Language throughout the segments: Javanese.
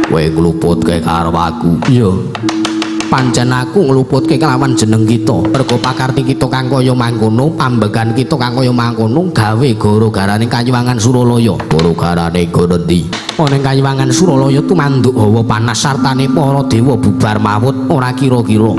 Kowe ngluputke karo aku. Iya. Pancen aku ngluputke kelawan jeneng kita. Mergo pakarti kita kang kaya mangkono, pambegan kita kang kaya mangkono gawe gara-garane Kayiwangan Suralaya. Gara-garane nggon endi? Ana ing Kayiwangan Suralaya tumanduk hawa panas sartane para dewa bubar mawut ora kira-kira.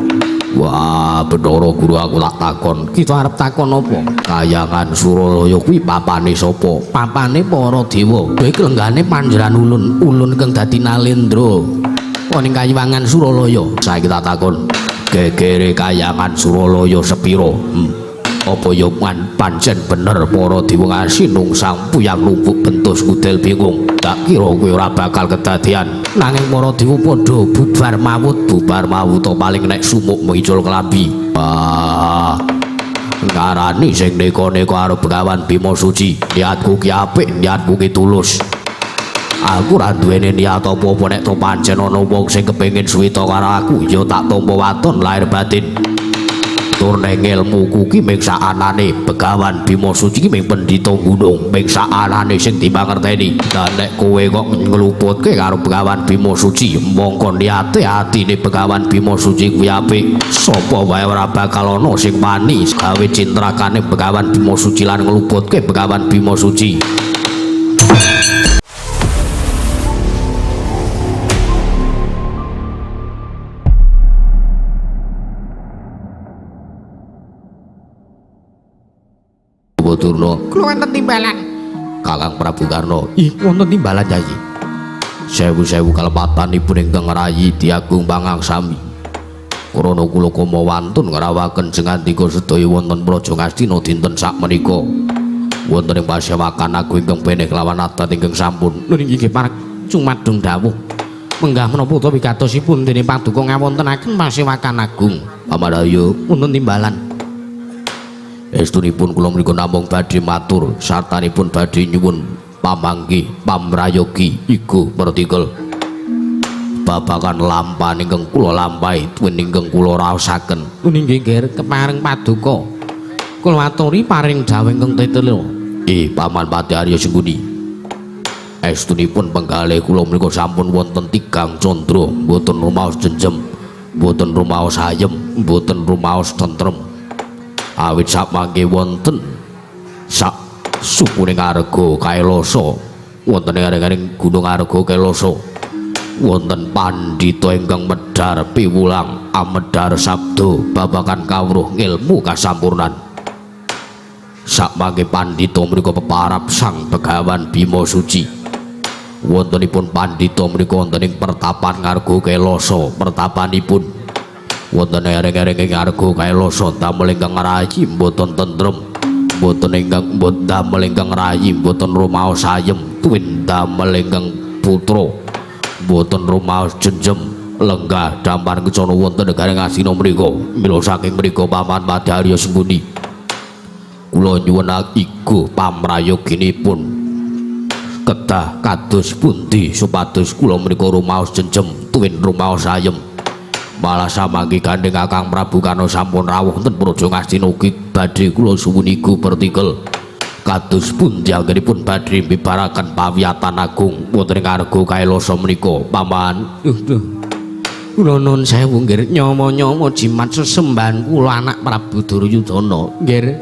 Wah, Bathara Guru aku tak takon. Kita arep takon apa? Kayangan Suralaya kuwi papane sapa? Papane para dewa. Kuwi lenggane Panjeran Ulun, Ulun kang dadi Nalendra. Ana ing Kayiwangan Suralaya. Saiki tak takon, gegere Kayangan Suralaya sepira? Apa ya pancen bener para dewa ngasi nungsang puyang numpuk bentus kudel bingung. Tak kira kuwi ora bakal kedadian. Nanging para dewa padha bubar mawut, bubar mawut to paling nek sumuk micul kelambi. Wah, ngarani sing neko-neko karo Begawan Bima Suci. Niatku ki apik, niatku ki tulus. Aku ora duweni niat apa-apa nek to pancen ana wong sing kepengin suwita karo aku, ya tak tampa waton lahir batin. Tur ning ilmuku ki mung sakanane Begawan Bima Suci ki mung pendhita gunung, mung sakanane sing dimangerteni. Lah nek kowe kok ngluputke karo Begawan Bima Suci, mongko niate atine Begawan Bima Suci kuwi apik. Sapa wae ora bakal ana sing wani gawe cintrakane Begawan Bima Suci lan ngluputke Begawan Bima Suci. Durna. Kula wonten timbalan. Kakang Prabu Karna. Ih, wonten timbalan Yai. Sewu-sewu kalepatanipun ingkang rayi diagung pangangsami. Krana kula kama wantun ngrawaken jengandika sedaya wonten Praja Ngastina dinten sakmenika. Wonten ing pasewakan agung ingkang beneh kelawan adat ingkang sampun. Lho niki nggih parek cumadung dawuh. Menggah menapa utawi wigatosipun dene paduka ngawontenaken pasewakan agung. Paman Arya, wonten timbalan. Estunipun kula menika namung badhe matur sartanipun badhe nyuwun pamanggih pamrayogi iku pertikel babagan lampahan ingkang kula lampahi tuwin ingkang kula raosaken. Nggih nggih kepareng paduka kula aturi paring dawuh ingkang tetela. Paman Pati Arya Sengkuni, estunipun penggalih kula menika sampun wonten tigang candra, mboten rumaos jenjem, mboten rumaos ayem, mboten rumaos tentrem. Awit samangke wonten sak sukuning Arga Kailasa, wonten ing areng-areng Gunung Arga Kailasa wonten pandhita ingkang medhar piwulang amedhar sabda babagan kawruh ngilmu kasampurnan. Samangke pandhita mriku peparap Sang Begawan Bima Suci. Wontenipun pandhita mriku wonten ing pertapan Arga Kailasa, pertapanipun wonten ereng-ereng ing Arga Kailasa damel ingkang rayi mboten tentrem, mboten ingkang damel ingkang rayi mboten rumaos ayem, tuwin damel ingkang putra mboten rumaos jenjem lenggah dampar kencana wonten negari Ngastina mriku. Mila saking mriku Paman Pati Arya Sengkuni kula nyuwun iku pamrayoginipun kedah kados pundi supados kula mriku rumaos jenjem tuwin rumaos ayem. Malah samangke gandeng Kakang Prabu Karna sampun rawuh wonten Praja Ngastina ugi badhe kula suwun iku pertikel kados pundi anggenipun badhe mbibaraken pawiyatan agung wonten ing Arga Kailasa menika Paman. Kula nuwun sewu nggih, nyawa-nyawa jimat sesembahan kula anak Prabu Duryudana nggih.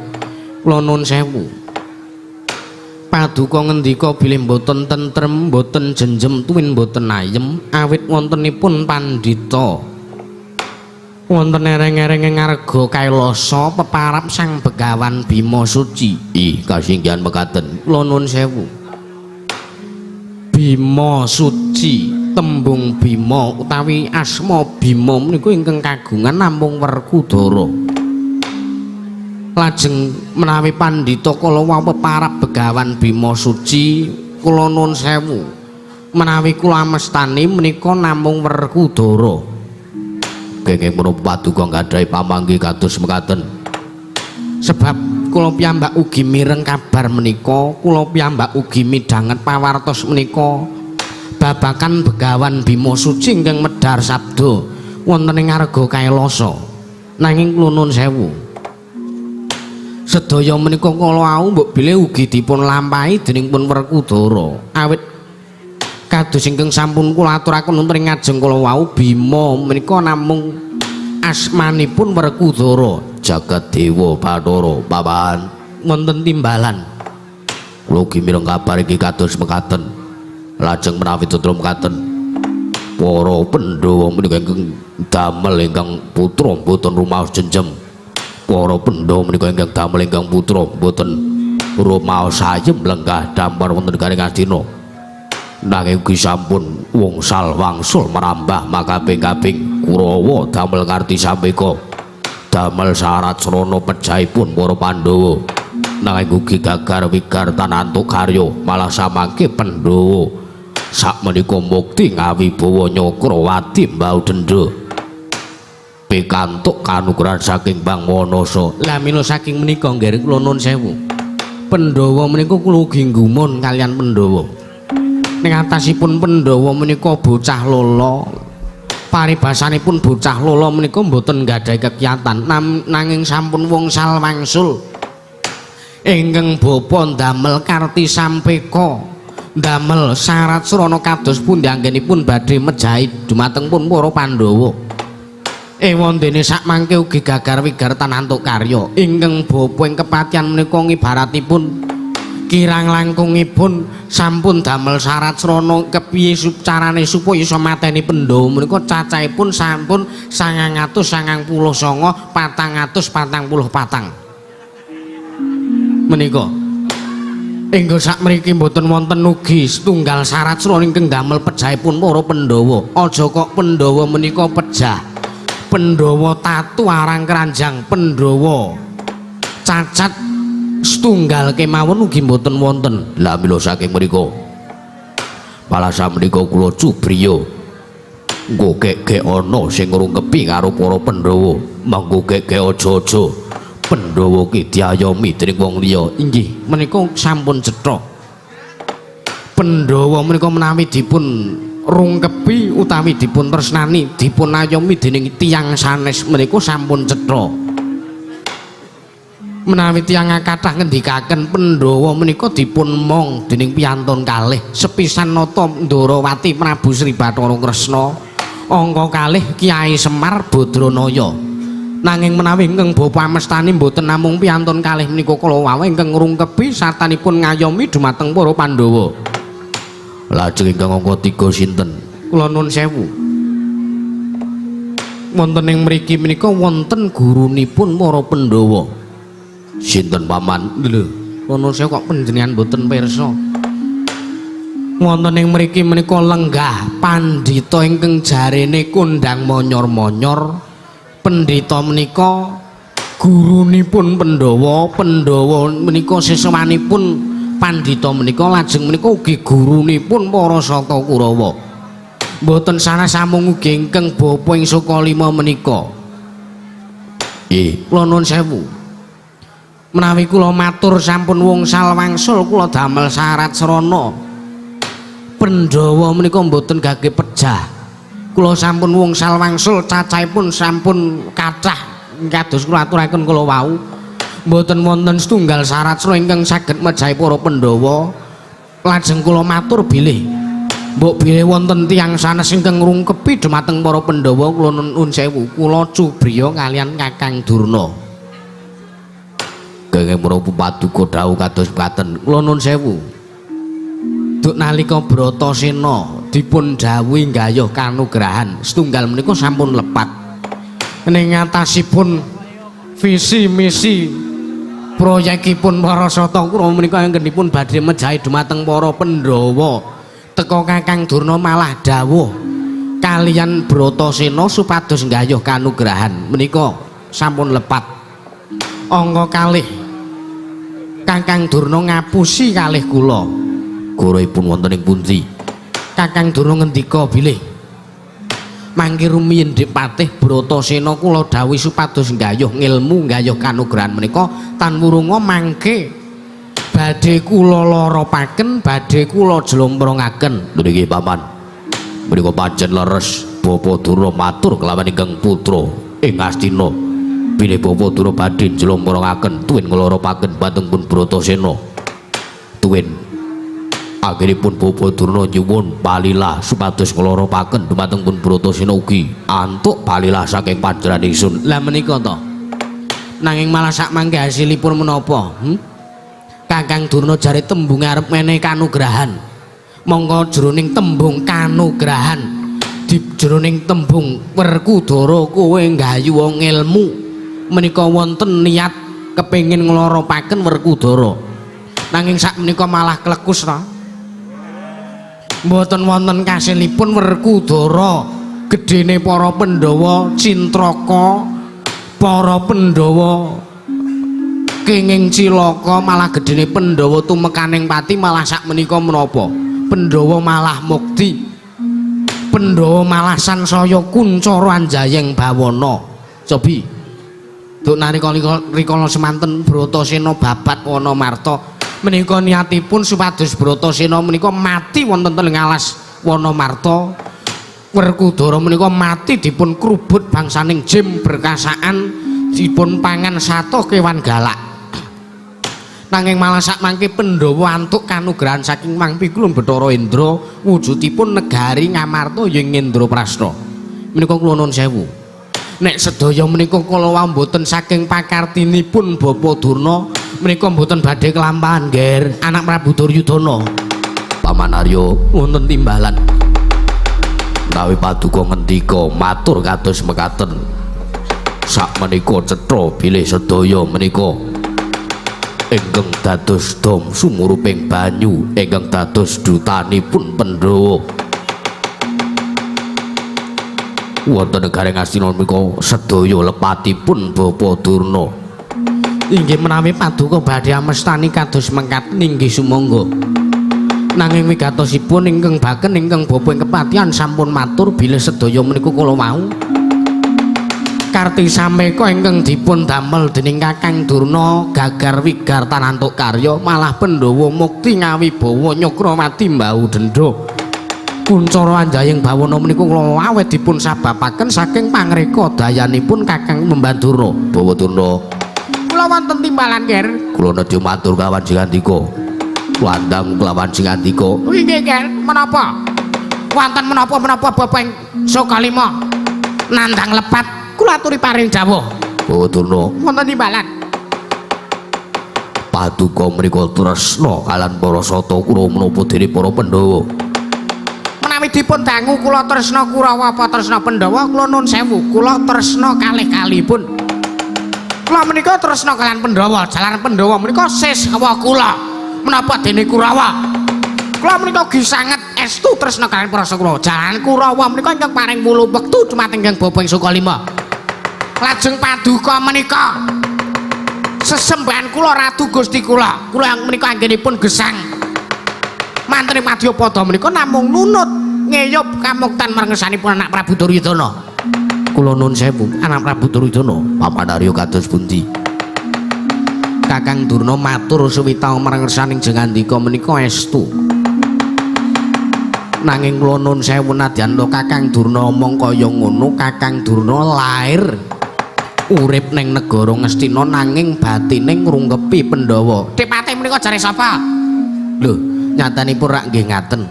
Kula nuwun sewu. Paduka ngendika bilih mboten tentrem, mboten jenjem tuwin mboten ayem awit wontenipun pandhita wonten ereng-ereng ing Arga Kailasa peparap Sang Begawan Bima Suci. Kasinggihan mekaten. Kula nuwun sewu. Bima Suci, tembung Bima utawi asma Bima menika ingkang kagungan namung Werkudara. Lajeng menawi pandhita kala wau peparap Begawan Bima Suci, kula nuwun sewu. Menawi kula amestani menika namung Werkudara. Kenging menapa paduka nggadahi pamanggih kados mekaten? Sebab kula piyambak ugi mireng kabar menika, kula piyambak ugi midhanget pawartos menika babakan Begawan Bima Suci ingkang medhar sabda wonten ing Arga Kailasa. Nanging kula nuwun sewu, sedaya menika kala wau mbok bilih ugi dipun lampahi dening pun Werkudara. Awit Kados ingkang sampun kula aturaken wonten ing ngajeng kula wau, Bima menika namung asmanipun Werkudara. Jagat Dewa Bathara paman wonten timbalan. Kula ugi mireng kabar iki kados mekaten. Lajeng menawi tutur mekaten, para Pandhawa menika ingkang damel ingkang putra mboten rumaos jenjem. Para Pandhawa menika ingkang damel ingkang putra mboten rumaos ayem lenggah dampar wonten garing Astina. Nanging ugi sampun wongsal wangsul merambah makaping-kaping Kurawa damel ngarti sampeka. Damel syarat srana pejahipun para Pandhawa. Nanging ugi gagar wigar tanantuk karya malah samangke Pandhawa sakmenika mukti ngawibawa Nyakrawati mbau dendha pikantuk kanugrahan saking Bang Wanasa. Lah mila saking menika nggih kula nuwun sewu. Pandhawa menika kula ugi nggumun kalian Pandhawa. Ning atasipun Pandhawa menika bocah lolo. Paribasanipun bocah lolo menika mboten nggadahi kekiyatan, nanging sampun wongsal wangsul ingkang bapa ndamel karti sampeka, ndamel syarat srana kados pundi anggenipun badhe mejahi dumateng pun para Pandhawa. Ewandene sakmangke ugi gagar wigar tanantuk karya. Ingkang bapa ing kepatihan menika ngibaratipun kirang langkungipun sampun damel syarat srana kepiye carane supaya iso mateni Pandhawa menika cacahipun sampun 999 444 menika. Engga sakmriki mboten wonten ugi setunggal syarat srana ingkang damel pejahipun para Pandhawa. Aja kok Pandhawa menika pejah. Pandhawa tatu arang keranjang, Pandhawa cacat setunggal kemawon ugi mboten wonten. Lah mila saking mriku malah sakmenika kula cubriya nggo gek-gek ana sing ngrungkepi karo para Pandhawa, manggo gek-gek aja-aja Pandhawa ki diayomi dening wong liya. Inggih menika sampun cetha. Pandhawa menika menawi dipun rungkepi utawi dipun tresnani, dipun ayomi dening tiyang sanes menika sampun cetha. Menawi tiyang kathah ngendikaken Pandhawa menika dipun mong dening piyantun kalih sepisan nata Ndorowati Prabu Sri Bathara Kresna, angka kalih Kyai Semar Badranaya. Nanging menawi ingkang bapa amestani mboten namung piyantun kalih menika kala wau ingkang ngrungkepi sartanipun ngayomi dumateng para Pandhawa. Lajeng ingkang angka 3 sinten? Kula nuwun sewu. Wonten ing mriki menika wonten gurunipun para Pandhawa. Sinten paman? Lho, kula nuwun sewu kok panjenengan mboten pirsa. Wonten ing mriki menika lenggah pandhita ingkang jarene kondhang monyor-monyor. Pendhita menika gurunipun Pandhawa, Pandhawa menika siswanipun pandhita menika, lajeng menika ugi gurunipun para Sata Kurawa. Mboten sanes samung ugi ingkang bapa ing Sukalima menika. Nggih, kula nuwun sewu. Menawi kula matur sampun wongsal wangsul kula damel syarat srana. Pandhawa menika mboten gage pejah. Kula sampun wongsal wangsul cacahipun sampun kathah kados kula aturaken kula wau. Mboten wonten setunggal syarat srana ingkang saged mejahi para Pandhawa. Lajeng kula matur bilih mbok bilih wonten tiyang sanes ingkang ngrungkepi dumateng para Pandhawa, kula nuwun sewu, kula cubriya kalian Kakang Durna. Kenging menapa paduka dawuh kados mekaten? Kula nuwun sewu. Duk nalika Bratasena dipun dawuhi nggayuh kanugrahan setunggal menika sampun lepat. Ning ngatasipun visi misi proyekipun para Sata Kurawa menika anggenipun badhe mejahi dumateng para Pandhawa. Teka Kakang Durna malah dawuh kalian Bratasena supados nggayuh kanugrahan menika sampun lepat. Angka kalih Kakang Durna ngapusi kalih kula. Goroipun wonten ing pundi? Kakang Durna ngendika bilih mangke rumiyin Dik Patih Bratasena kula dawuhi supados nggayuh ngilmu nggayuh kanugrahan menika tan wurunga mangke badhe kula loropaken, badhe kula jlomprongaken. Nggih paman. Menika pancen leres Bapa Durna matur kelawan ingkang putra ing Astina. Bilih Bapa Durna badhe njlomprongaken tuwin ngloropaken patengpun Bratasena. Tuwin Anggenipun Bapak Durna nyuwun palilah supados ngloropaken dumateng pun Bratasena ugi antuk palilah saking panjenengan ingsun. Lah menika to. Nanging malah sak mangke hasilipun menapa? Kakang Durna jare tembung arep menehi kanugrahan. Mongko jroning tembung kanugrahan, di jroning tembung Werkudara kowe nggayu wong ilmu menika wonten niat kepengin ngloropaken Werkudara. Nanging sak menika malah klekus ta. Mboten wonten kasilipun Werkudara gedene para Pandhawa cintraka, para Pandhawa kenging cilaka, malah gedene Pandhawa tumekaning pati, malah sak menika menapa? Pandhawa malah mukti. Pandhawa malah sansaya kuncara anjayeng bawana. Cobi. Duk nalika rikala semanten Bratasena babat Wanamarta menika niatipun supados Bratasena menika mati wonten teng alas Wanamarta. Werkudara menika mati dipun krubut bangsaning jim berkasaan, dipun pangan sato kewan galak. Nanging malah sak mangke Pandhawa antuk kanugrahan saking Mang Pikulun Bathara Indra wujudipun negari Ngamarta ing Indraprasta. Menika kula nuwun sewu. Nek sedaya menika kala wau mboten saking pakartinipun Bapak Durna menika mboten badhe kelampahan, Nger, anak Prabu Duryudana. Paman Arya wonten timbalan. Menawi paduka ngendika matur kados mekaten. Sak menika cetha bilih sedaya menika ingkang dados dom sumuruping banyu ingkang dados dutanipun Pandhawa. Wonten negari Ngastina menika sedaya lepatipun Bapak Durna. Inggih menawi paduka badhe amestani kados mekaten inggih sumangga. Nanging wigatosipun ingkang baken ingkang bapa ing kepatihan sampun matur bilih sedaya menika kala wau karti sameka ingkang dipun damel dening Kakang Durna gagar wigar tanantuk karya, malah Pandhawa mukti ngawibawa nyakrawati mbau dendha. Kuncara anjayeng bawana menika kula awet dipun sababaken saking pangreka dayanipun Kakang Membandurna. Bawa Durna, kula wonten timbalan, Ger. Kula nedya matur kawan sing andika. Wandang kelawan sing andika. Inggih, Ger. Menapa? Wonten menapa-menapa bapa ing Sokalima nandang lepat kula aturi paring dawuh. Bawa Durna, wonten timbalan. Paduka mriku tresna kalian para sata kura menapa dene para Pandhawa. Menawi dipun dangu kula tresna Kurawa apa tresna Pandhawa, kula nun sewu, kula tresna kalih kalihipun. Kula menika tresna kalian Pandhawa, jalan Pandhawa menika siswa kula. Menapa dene Kurawa? Kula menika ugi sanget estu tresna kalian para Kurawa. Jalan Kurawa menika ingkang paring wulu wektu dumateng ingkang bapa ing Sukalima. Lajeng paduka menika sesembahan kula Ratu Gusti kula. Kula menika anggenipun gesang. Mantri madyapada menika namung nunut ngeyup kamuktan marang anak Prabu Duryudana. Kula nuwun sewu, anak Prabu Duryudana. Paman Arya kados pundi? Kakang Durna matur suwita marang ngersaning jengandika menika estu. Nanging kula nuwun sewu nadyan lo Kakang Durna omong kaya ngono, Kakang Durna lair urip ning negara Ngastina nanging batine ngrungkepi Pandhawa. Dipate menika jare sapa? Lho, nyatanipun rak nggih ngaten.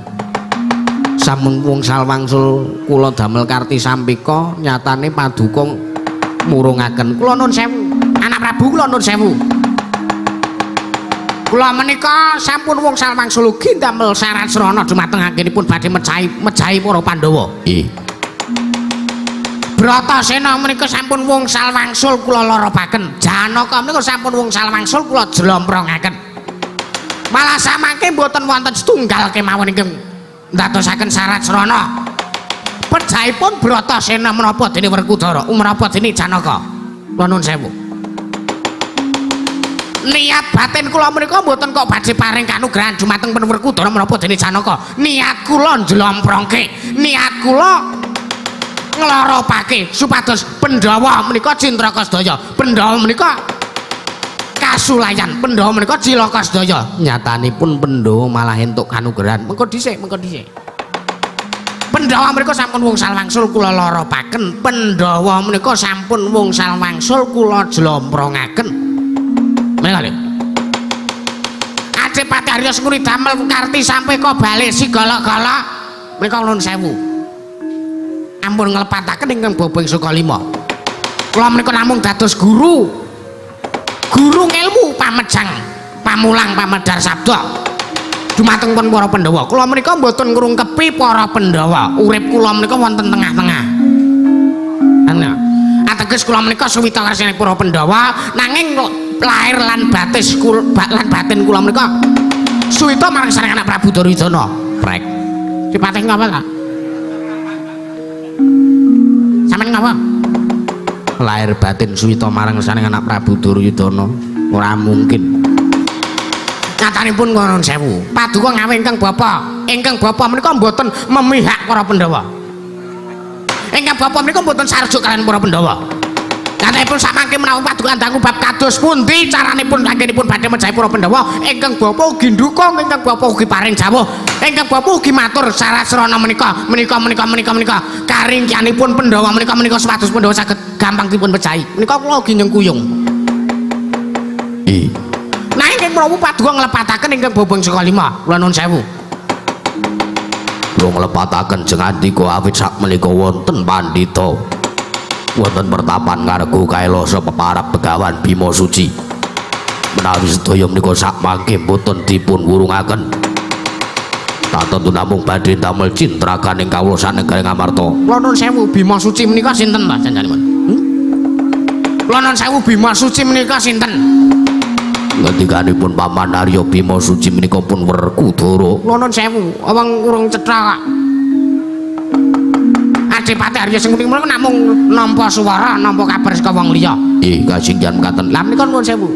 Sampun wungsal wangsul kula damel karti sampika nyatane paduka murungaken. Kula nuwun sewu, anak Prabu kula nuwun sewu. Kula menika sampun wungsal wangsul ugi ndamel syarat srana dumateng anggenipun badhe mejahi para Pandhawa. Nggih. Bratasena menika sampun wungsal wangsul kula loropaken. Janaka menika sampun wungsal wangsul kula jlomprongaken. Malah samangke mboten wonten setunggal kemawon ingkang ndadosaken syarat srana. Pejahipun Bratasena menapa dene Werkudara, menapa dene Janaka. Kula nuwun sewu. Niat batin kula menika mboten kok badhe paring kanugrahan dumateng Werkudara menapa dene Janaka. Niat kula njlomprongke, niat kula ngloropake supados Pandhawa menika cintraka sedaya, Pandhawa menika kasulayan, Pandhawa menika cilaka sedaya. Nyatanipun Pandhawa malah entuk kanugrahan. Mengko dhisik, mengko dhisik. Pandhawa menika sampun wungsal wangsul kula loropaken, Pandhawa menika sampun wungsal wangsul kula jlomprongaken. Menika lho. Adipati Arya Sengkuni damel karti sampe kok bali si golok-golok menika nuwun sewu. Ampun nglepataken ingkang bapa ing Sukalima. Kula menika namung dados guru. Guru ngelmu pamejang, pamulang, pamedhar sabda. Dumateng pun para Pandhawa. Kula menika mboten ngrungkepi para Pandhawa. Urip kula menika wonten tengah-tengah. Ana. Ateges kula menika suwita karsane para Pandhawa nanging lahir lan batis lan batin kula menika suwita marang sareng anak Prabu Duryudana. Prek. Dipatih ngapa ta? Sampeyan ngapa? Lahir batin suwita marang sareng anak Prabu Duryudana ora mungkin. Nyatanipun nuwun sewu. Paduka ngawe ingkang bapa. Ingkang bapa menika mboten memihak para Pandhawa. Ingkang bapa menika mboten sarujuk kaliyan para Pandhawa. Nyatanipun samangke menawi paduka dangu bab kados pundi caranipun anggenipun badhe mejahi para Pandhawa, ingkang bapa ugi ndukung, ingkang bapa ugi paring jawuh, ingkang bapa ugi matur syarat srana menika, menika menika menika menika karingkianipun Pandhawa menika menika supados Pandhawa saged gampang dipun pejahi. Menika kula ugi nyengkuyung. Nah ingkang prawu paduka nglepataken ingkang bapa ing Sukalima. Kula nuwun sewu. Kula nglepataken jengandika awit sakmenika wonten pandhita. Wonten pertapan ngarga Kailasa peparab Begawan Bima Suci. Menawi sedaya menika sakmangke boten dipun wurungaken. Tatentu namung badhe damel cintrakan ing kawula sanegari Ngamarta. Kula nuwun sewu, Bima Suci menika sinten ta janjanipun? Kula nuwun sewu, Bima Suci menika sinten? Ngendikanipun Paman Arya Bima Suci menika pun Werkudara. Kula nuwun sewu, wong urung cetha kok. Adipati Arya Sengkuni menika namung nampa suwara, nampa kabar saka wong liya. Nggih, kasinggihan mekaten. Lah menika nuwun sewu.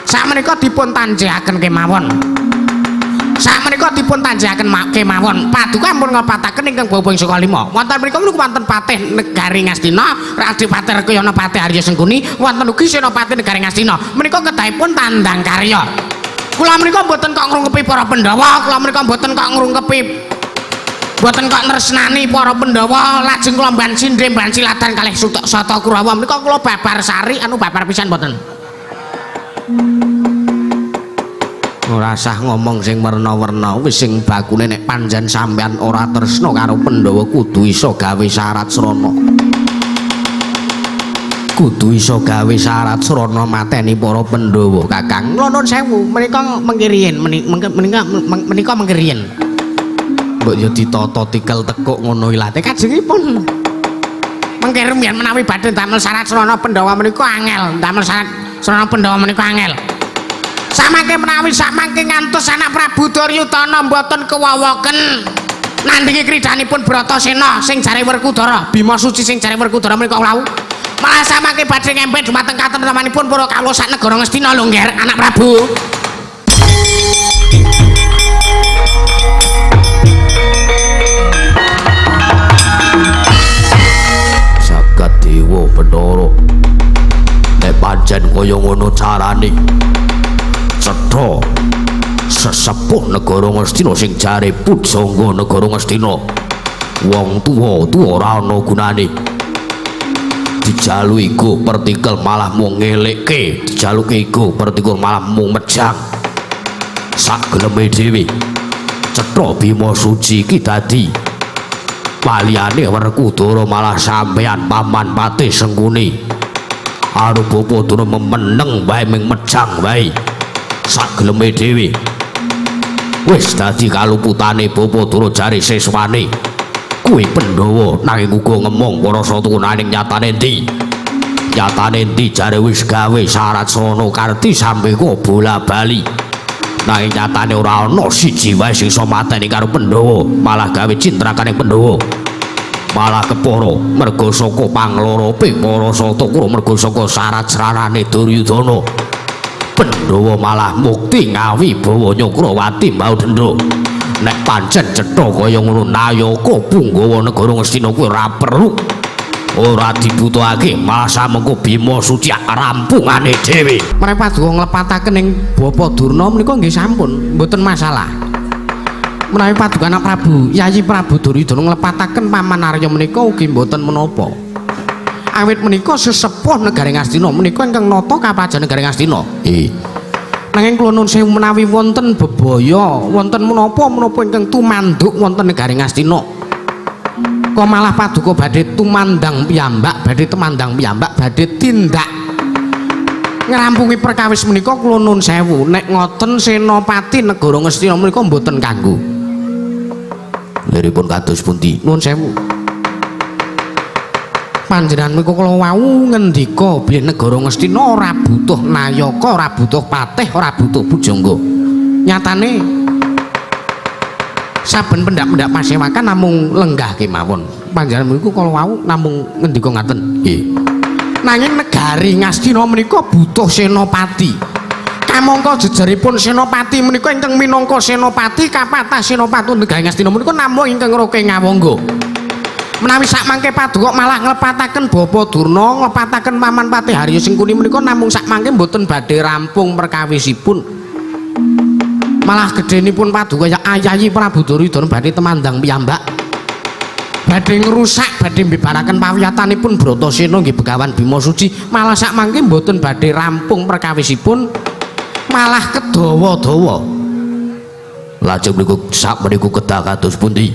Sakmenika dipun tanjihaken kemawon. Sakmenika dipun tanjihaken kemawon. Paduka ampun nglepataken ingkang bapa ing Sukalima. Wonten mriku niku wonten patih negari Ngastina, Adipati Rekayana Patih Arya Sengkuni, wonten ugi Senopati negari Ngastina. Menika kedahipun tandang karya. Kula menika mboten kok ngrungkepi para Pandhawa, kula menika mboten kok ngrungkepi, mboten kok tresnani para Pandhawa, lajeng kula mban sindhe mban silatan kalih Sata Kurawa menika kula babar sari anu babar pisan mboten. Ora sah ngomong sing werna-werna, wis sing bakune nek pancen sampean ora tresna karo Pandhawa kudu iso gawe syarat srana. Kudu iso gawe syarat srana mateni para Pandhawa, Kakang. Kula nuwun sewu, menika mengkiriyen menika mengkiriyen. Mbok yo ditata tikel tekuk ngono ilate kajengipun. Mengke rumiyin menawi badhe damel syarat srana Pandhawa menika angel, damel syarat srana Pandhawa menika angel. Samangke menawi samangke ngantos anak Prabu Duryudana mboten kewawaken nandhingi kridanipun Bratasena sing jare Werkudara, Bima Suci sing jare Werkudara menika wau. Malah samangke badhe ngemben dumateng katentremanipun para kawula sak negara Ngastina lho, Ngger, anak Prabu. Jagat Dewa Bathara, nek pancen kaya ngono carane cetha sesepuh negara Ngastina sing jare pujangga negara Ngastina, wong tuwa-tuwa ora ana gunane. Dijaluki go pertikel malah mung ngelekke, dijaluki go pertikel malah mung mejang. Sak geleme dhewe cetha Bima Suci iki dadi waliyane Werkudara malah sampean Paman Patih Sengkuni. Arupa padha memeneng wae ming mejang wae. Sak geleme dhewe. Wis dadi kaluputane Bapa Dura jare siswane. Kuwi Pandhawa nanging uga ngemong para satu nanging nyatane endi? Nyatane endi jare wis gawe syarat srana karti sampe kok bola-bali. Nanging nyatane ora ana siji wae sing iso mateni karo Pandhawa, malah gawe cintrakane Pandhawa. Malah kepara merga saka panglorope para sata Kurawa, merga saka syarat sranane Duryudana. Pandhawa malah mukti ngawibawa Nyakrawati mbau dendha. Nek pancen cetha kaya ngono nayaka punggawa negara Ngastina kuwi ora perlu, ora dibutuhake, malah samengko Bima Suci rampungane dhewe. Menawi paduka nglepataken ing Bapa Durna menika nggih sampun, mboten masalah. Menawi paduka anak Prabu Yayi Prabu Duryudana nglepataken Paman Arya menika ugi mboten menapa. Awit menika sesepuh negari Ngastina menika ingkang nata kaprajan negari Ngastina. Nggih. Nanging kula nuwun sewu menawi wonten bebaya, wonten menapa-menapa ingkang tumanduk wonten negari Ngastina. Kok malah paduka badhe tumandang piyambak, badhe tumandang piyambak, badhe tindak ngrampungi perkawis menika kula nuwun sewu. Nek ngoten senopati negara Ngastina menika mboten kanggo. Liripun kados pundi? Nuwun sewu. Panjenengan menika kula wau ngendika bilih negara Ngastina ora butuh nayaka, ora butuh patih, ora butuh pujangga. Nyatane saben pendak-pendak pasewakan namung lenggah kemawon. Panjenengan menika kala wau namung ngendika ngaten. Nggih. Nanging negari Ngastina menika butuh senopati. Kamangka jejeripun senopati menika ingkang minangka senopati kapatah senopati negari Ngastina menika namung ingkang Roke Ngawangga. Menawi sakmangke paduka malah nglepataken Bapa Durna, nglepataken Paman Patih Harya Sengkuni menika namung sakmangke mboten badhe rampung perkawisipun. Malah gedhenipun paduka ya ayayi Prabu Duryudana badhe temandang piyambak. Badhe ngrusak, badhe mbibaraken pawiyatanipun Bratasena nggih Begawan Bima Suci, malah sakmangke mboten badhe rampung perkawisipun, malah kedawa-dawa. Lajeng niku sakmeniku kedah kados pundi?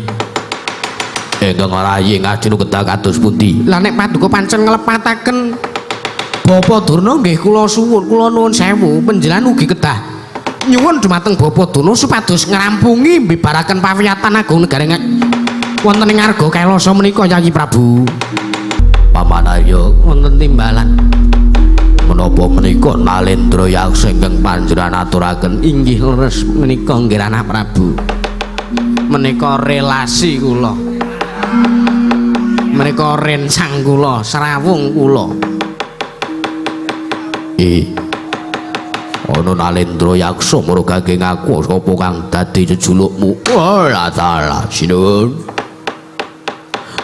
Ingkang rayi Ngastina kedah kados pundi? Lah nek paduka pancen nglepataken Bapa Durna nggih kula suwun, kula nuwun sewu, panjenengan ugi kedah nyuwun dumateng Bapa Durna supados ngrampungi mbibaraken pawiyatan agung negari wonten ing Arga Kailasa menika Yayi Prabu. Paman Arya wonten timbalan menapa menika Nalendra Yaksa ingkang panjenengan aturaken? Inggih leres menika nggih Anak Prabu. Menika relasi kula. Menika rencang kula, srawung kula. Ana Nalendra Yaksa murugake ngaku sapa kang dadi jejulukmu? Ora salah, sinuwun.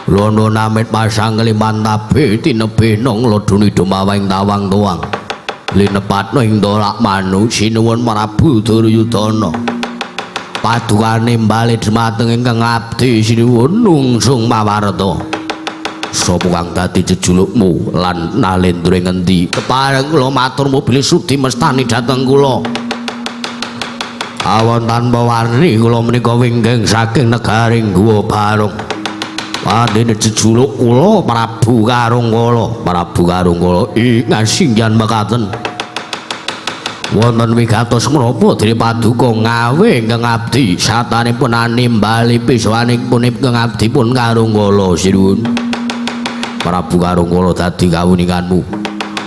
Lono namit pasang liman tabe tinebih nang lodoni dumaweng tawang tuang. Linepatno ing tolak manu sinuwun Prabu Duryudana. Padukane bali dhumateng ingkang abdi sinuwun nungsung mawarta. Sapa kang dadi jejulukmu lan Nalendra ngendi? Kepareng kula matur mobil sudi mestani dhateng kula. Awon tanpa warni kula menika wingking saking negari Guwa Barung. Padene jejuluk kula Prabu Karungkala, Prabu Karungkala ing ngasingyan mekaten. Wonten wigatos menapa dene paduka ngawe ingkang abdi satanipun animbali pisawanipun ingkang abdi pun Karungkala sinuwun. Prabu Karungkala dadi kawuninganmu.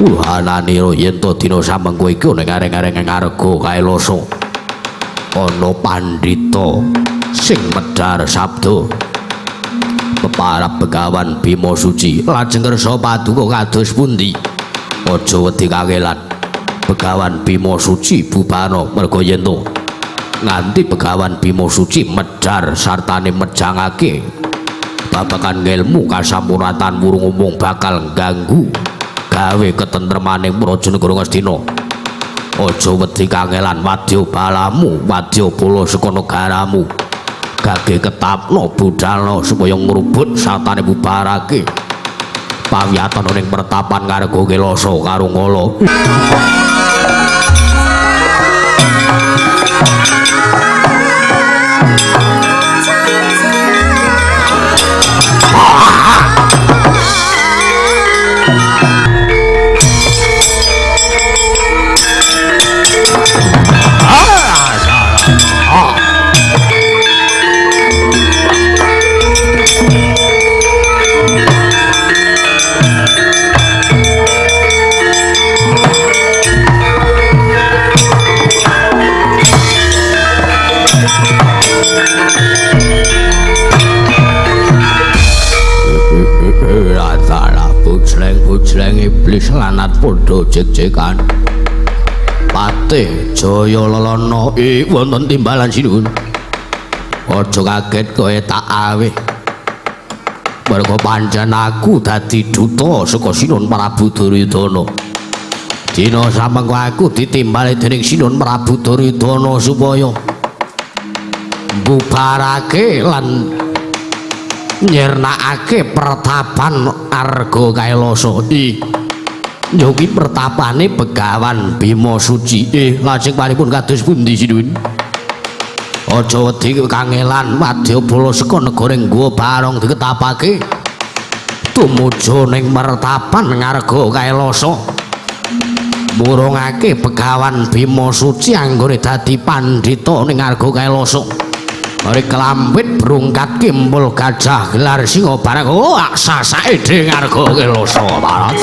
Uhananira yen to dina samengko iki ning areng-areng Arga Kailasa ana pandhita sing medhar sabda peparab Begawan Bima Suci. Lajeng kersa paduka kados pundi? Aja wedi kakelan. Begawan Bima Suci bubana merga yen to nganti Begawan Bima Suci medhar sartane mejangake babagan ngelmu kasampurnatan wurung umung bakal ngganggu gawe ketentremaning praja negara Ngastina. Aja wedi kangelan, wadya balamu, wadya bala saka negaramu. Gage ketapno budalno supaya ngrubut sartane bubarake pawiyatan ning pertapan Ngarga Kailasa Karungkala. Bujleng-bujleng iblis lanat padha jek-jekan. Patih Jaya Lelana wonten timbalan sinuwun. Aja kaget kowe tak aweh. Merga pancen aku dadi duta saka Sinuhun Prabu Duryudana. Dina samengko aku ditimbali dening Sinuhun Prabu Duryudana supaya mbubarake lan nyirnakake pertapan Arga Kailasa. Ya kuwi pertapane Begawan Bima Suci. Lajeng paripun kados pundi sinuwun? Aja wedi kangelan wadyabala saka negara Ngwa Barong diketapake tumuju ning mertapan ngarga Kailasa. Murungake Begawan Bima Suci anggone dadi pandhita ning ngarga Kailasa. Ri kelampit brungkat kimpul gajah gelar singa barang oh aksasake dhewe ngarga Kailasa barang.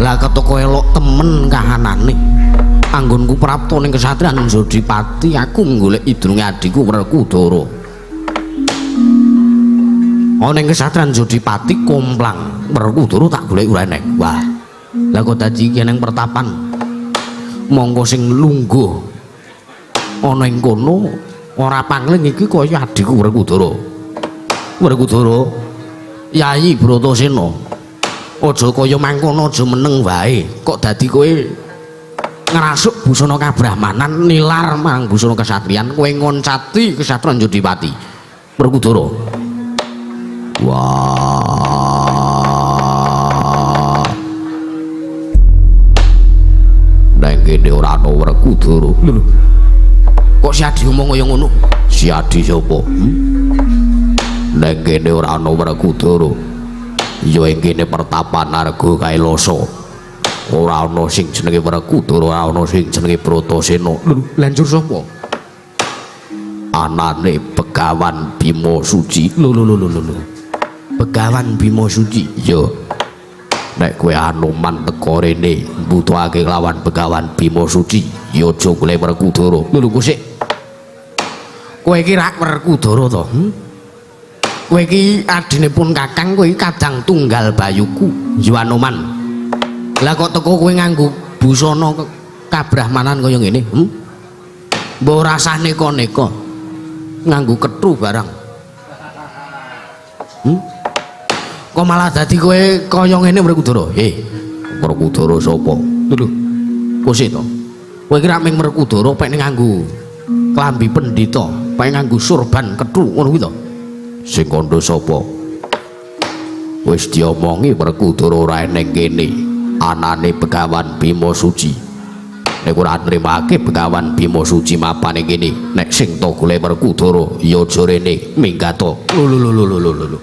Lah ketoko elok temen kahanane. Anggonku prapta ning kesatriyan Jodipati, aku golek idrunge adhiku Werkudara. Ana ning kesatriyan Jodipati komplang Werkudara tak golek ora eneng. Wah. Lah kok dadi iki ning pertapan. Monggo sing lungguh ana ing kono ora pangling iki kaya adhiku Werkudara. Werkudara, Yayi Bratasena, aja kaya mangkono, aja meneng wae. Kok dadi kowe ngrasuk busana kabrahmanan nilar marang busana kesatriyan, kowe ngoncati kesatriyan Jodipati. Werkudara. Wah. Nang kene ora ana Werkudara. Lho. Kok si Adi ngomong kaya ngono? Si Adi sapa? Nang kene ora ana Werkudara. Ya ing kene pertapan Arga Kailasa. Ora ana sing jenenge Werkudara, ora ana sing jenenge Bratasena. Lho, lha njur sapa? Anane Begawan Bima Suci. Lho lho lho lho lho. Begawan Bima Suci. Ya. Nek kowe Anoman teka rene mbutuhake lawan Begawan Bima Suci, ya aja golek Werkudara. Lho lho kok sik. Kowe iki rak Werkudara to? Kowe iki adine pun kakang, kowe iki kadang tunggal bayuku, ya Anoman. Lah kok teko kowe nganggo busana kabrahmanan kaya ngene? Mbok rasah neka-neka nganggo kethu barang. Kok malah dadi kowe kaya ngene Werkudara? Werkudara sapa? Lho, kok sik to? Kowe iki rak ming Werkudara pekne nganggo klambi pendhita, pek nganggo surban kethu ngono kuwi to? Sing kandha sapa? Wis diomongi Werkudara ora eneng kene, anane Begawan Bima Suci. Nek ora nrimake Begawan Bima Suci mapane kene, nek sing to golek Werkudara ya aja rene, minggat to. Lho lho lho lho lho lho.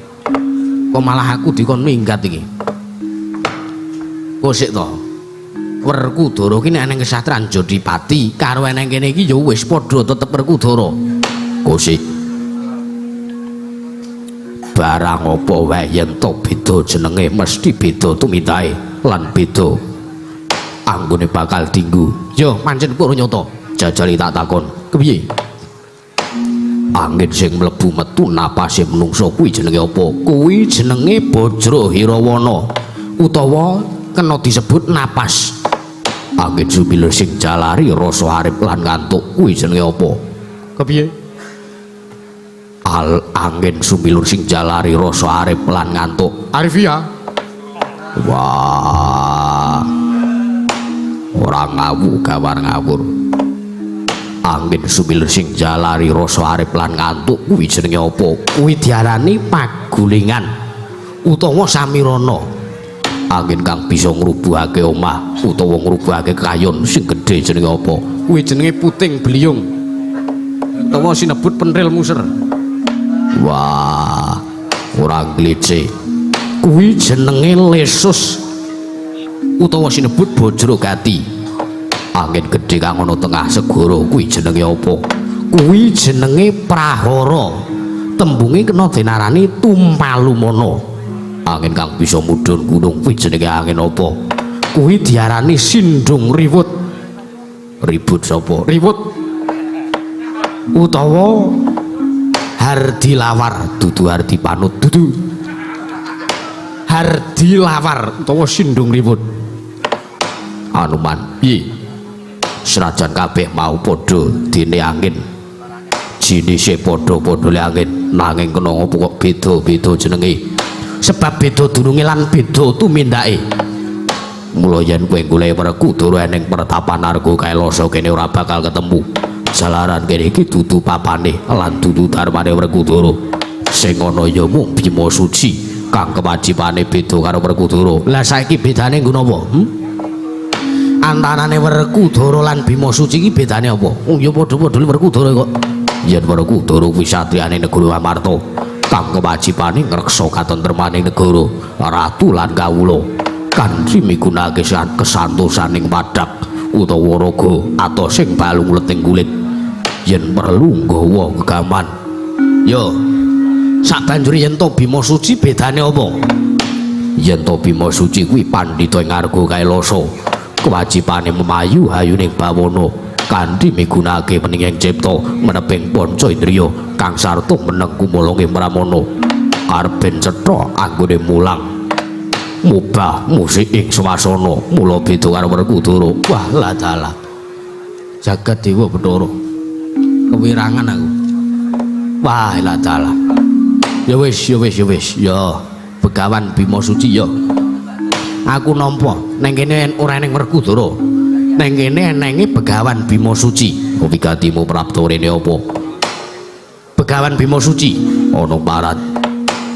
Kok malah aku dikon minggat iki? Kok sik to? Werkudara ki nek eneng kesatriyan Jodipati karo eneng kene iki ya wis padha tetep Werkudara. Kok sik? Barang apa wae yen to beda jenenge mesti beda tumintahe lan beda anggone bakal dinggo. Yo pancen pura nyata. Jajali tak takon. Kepiye? Angin sing mlebu metu napase menungsa kuwi jenenge apa? Kuwi jenenge Bajra Hirawana utawa kena disebut napas. Angin sumilir sing jalari rasa arep lan ngantuk kuwi jenenge apa? Kepiye? Al angin sumilur sing jalari rasa arep lan ngantuk. Arifia. Wah. Ora ngawu gawar ngawur. Angin sumilur sing jalari rasa arep lan ngantuk kuwi jenenge apa? Kuwi diarani pagulingan utawa samirana. Angin kang bisa ngrubuhake omah utawa ngrubuhake kayon sing gedhe jenenge apa? Kuwi jenenge puting beliung utawa sinebut pentil muser. Wah, ora glece. Kuwi jenenge lesus utawa sinebut bajragati. Angin gedhe kang ana tengah segara kuwi jenenge apa? Kuwi jenenge prahara. Tembunge kena dinarani tumpalumana. Angin kang bisa mudhun gunung kuwi jenenge angin apa? Kuwi diarani sindung riwut. Ribut sapa? Riwut utawa Hardilawar, Dudu Hardi Panut. Dudu Hardilawar utawa sindung riwut. Anuman, Piye? Senajan kabeh mau padha dene angin, jinise padha-padha le angin, nanging kena ngopo kok beda-beda jenenge? Sebab beda dununge lan beda tumindake. Mula yen kowe golek Werkudara ning pertapan Arga Kailasa kene ora bakal ketemu. Jalaran kene iki dudu papane lan dudu dharmane Werkudara. Sing ana ya mung Bima Suci kang kewajibane beda karo Werkudara. Lah saiki bedane nggo napa? Antarane Werkudara lan Bima Suci iki bedane apa? Oh ya padha-padha Werkudara kok. Yen Werkudara kuwi satriyane negara Amarta kang kewajibane ngreksa katentremaning negara, ratu lan kawula kanthi migunakake kesantosaning padak utawa raga atau sing balung leting kulit yen perlu nggawa gegaman. Yo, sabanjure yen to Bima Suci bedane apa? Yen to Bima Suci kuwi pandhita ing Arga Kailasa, kewajibane memayu hayuning bawana kanthi migunakake peninging cipta meneping panca indriya kang sarta meneng kumulunge pramana karben cetha anggone mulang mubah musik ing swasana. Mula beda karo Werkudara. Wah lah dalah, jagat dewa Bathara, kewirangan aku. Wah lah dalah. Ya wis, ya wis, ya wis, ya Begawan Bima Suci ya. Aku nampa neng kene ora eneng Werkudara. Neng kene enenge Begawan Bima Suci. Wigatimu prapta rene apa? Begawan Bima Suci ana parat.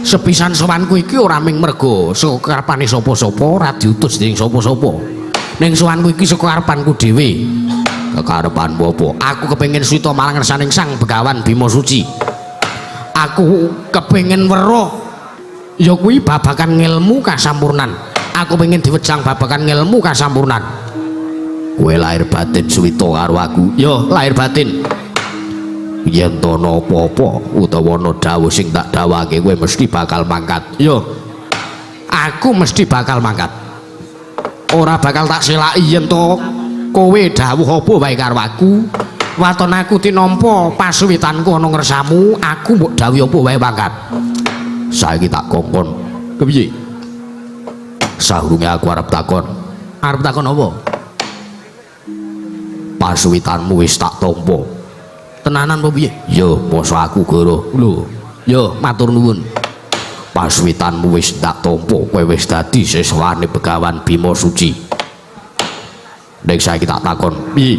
Sepisan sowanku iki ora ming merga saka karepane sapa-sapa, ora diutus dening sapa-sapa. Ning sowanku iki saka karepanku dhewe. Kekarepanmu apa? Aku kepengin suwita marang ngersaning Sang Begawan Bima Suci. Aku kepengin weruh ya kuwi babagan ngelmu kasampurnan. Aku pengen diwejang babagan ngelmu kasampurnan. Kowe lahir batin suwita karo aku. Yo, lahir batin. Yen to ana apa-apa utawa ana dawuh sing tak dawuhake kowe mesti bakal mangkat. Yo, aku mesti bakal mangkat. Ora bakal tak selaki yen to kowe dawuh apa wae karo aku. Waton aku tinampa pasuwitanku ana ngersamu, aku mbok dawuhi apa wae mangkat. Saiki tak kongkon. Kepiye? Sahurunge aku arep takon. Arep takon apa? Pasuwitanmu wis tak tampa. Tenanan apa piye? Yo, mosok aku goro. Lho, yo matur nuwun. Pasuwitanmu wis tak tampa, kowe wis dadi siswane Begawan Bima Suci. Nek saiki tak takon, piye?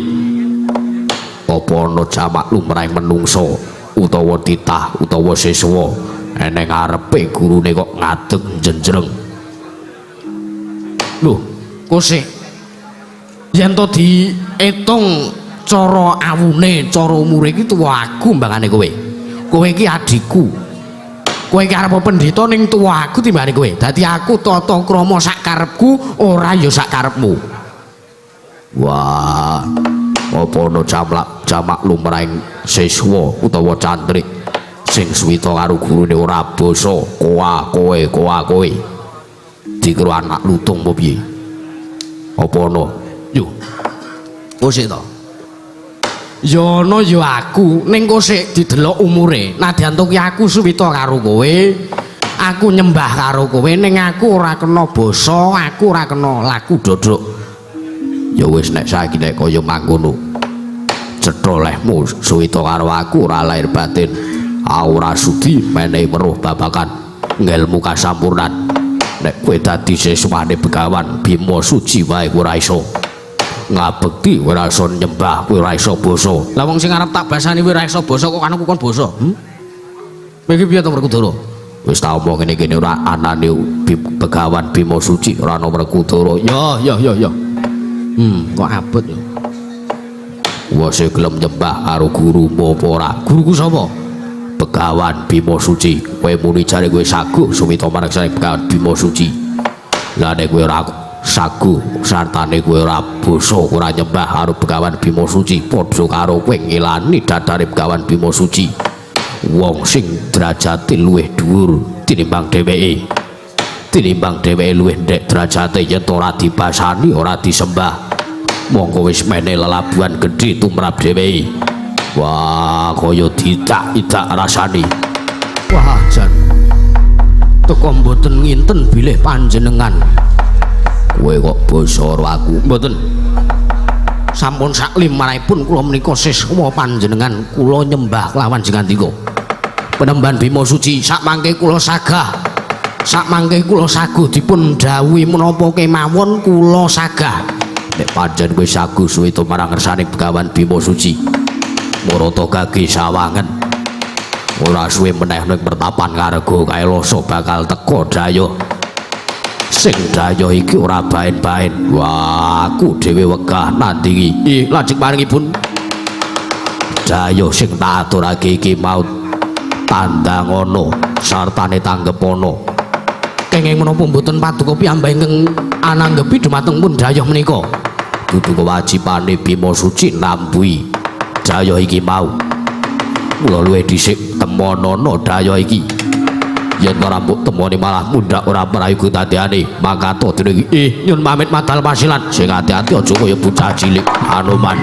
Apa ana jamak lumrahing menungsa utawa titah utawa siswa eneng arepe gurune kok ngadeg jenjreng? Lho, kosek. Yen to diitung cara awune, cara umure iki tuwa aku mbangane kowe. Kowe iki adhiku. Kowe iki arep pendhita ning tuwa aku timbangane kowe. Dadi aku tata krama sak karepku ora ya sak karepmu. Wah, apa ana jamak lumrahing siswa utawa cantrik sing suwita karo gurune ora basa koa kowe koa kowe. Dikira anak lutung apa piye? Apa ana? Yo. Kosek to. Ya ana ya aku, ning kosek didelok umure. Nadyan to ki aku suwita karo kowe, aku nyembah karo kowe, ning aku ora kena basa, aku ora kena laku dodok. Ya wis nek saiki nek kaya mangkono. Cetha lehmu suwita karo aku ora lahir batin. Ora sudi menehi weruh babagan ngelmu kasampurnan. Nek kowe dadi siswane Begawan Bima Suci wae ora iso ngabekti, ora iso nyembah, ora iso basa. Lah wong sing arep tak basani ora iso basa kok aku kon basa. Kowe iki piye to Werkudara? Wis tak omong ngene kene ora anane Begawan Bima Suci ora ana Werkudara. Ya ya ya ya. Kok abot ya. Wis gelem nyembah karo gurumu apa ora? Guruku sapa? Begawan Bima Suci. Kowe muni jare kowe saguh suwita marang Begawan Bima Suci. Lah nek kowe ora saguh sartane kowe ora basa ora nyembah karo Begawan Bima Suci, padha karo kowe ngilani dadare Begawan Bima Suci. Wong sing derajate luwih dhuwur tinimbang dheweke. Tinimbang dheweke luwih ndhek derajate yen ora dibasani, ora disembah. Mongko wis mene lelabuhan gedhe tumrap dheweke. Wah, kaya diidak-idak rasane. Wah, jan. Teko mboten nginten bilih panjenengan. Kowe kok basa karo aku? Mboten. Sampun saklimanipun kula menika siswa panjenengan, kula nyembah kelawan jengandika. Penemban Bima Suci, sakmangke kula sagah. Sakmangke kula saguh dipun dhawuhi menapa kemawon kula sagah. Nek pancen kowe saguh suwe marang ngersane Begawan Bima Suci. Marata gage sawangen. Ora suwe meneh ning pertapan Ngarga Kailasa bakal teka dayuh. Sing dayuh iki ora baen-baen. Wah, aku dhewe wegah nandingi. Ih, lajeng paringipun dayuh sing tak aturake iki mau tandangana sartane tanggepana. Kenging menapa mboten paduka piyambak ingkang ananggepi dumateng pun dayuh menika? Dudu kewajibane Bima Suci nambuhi dayuh iki mau. Mula luwih dhisik temonana dayuh iki. Yen ora mbok temoni malah mundhak ora prayoga dadekane. Mangkato dene iki. Ih, nyun pamit madal pasilan. Sing ati-ati aja kaya bocah cilik Hanuman.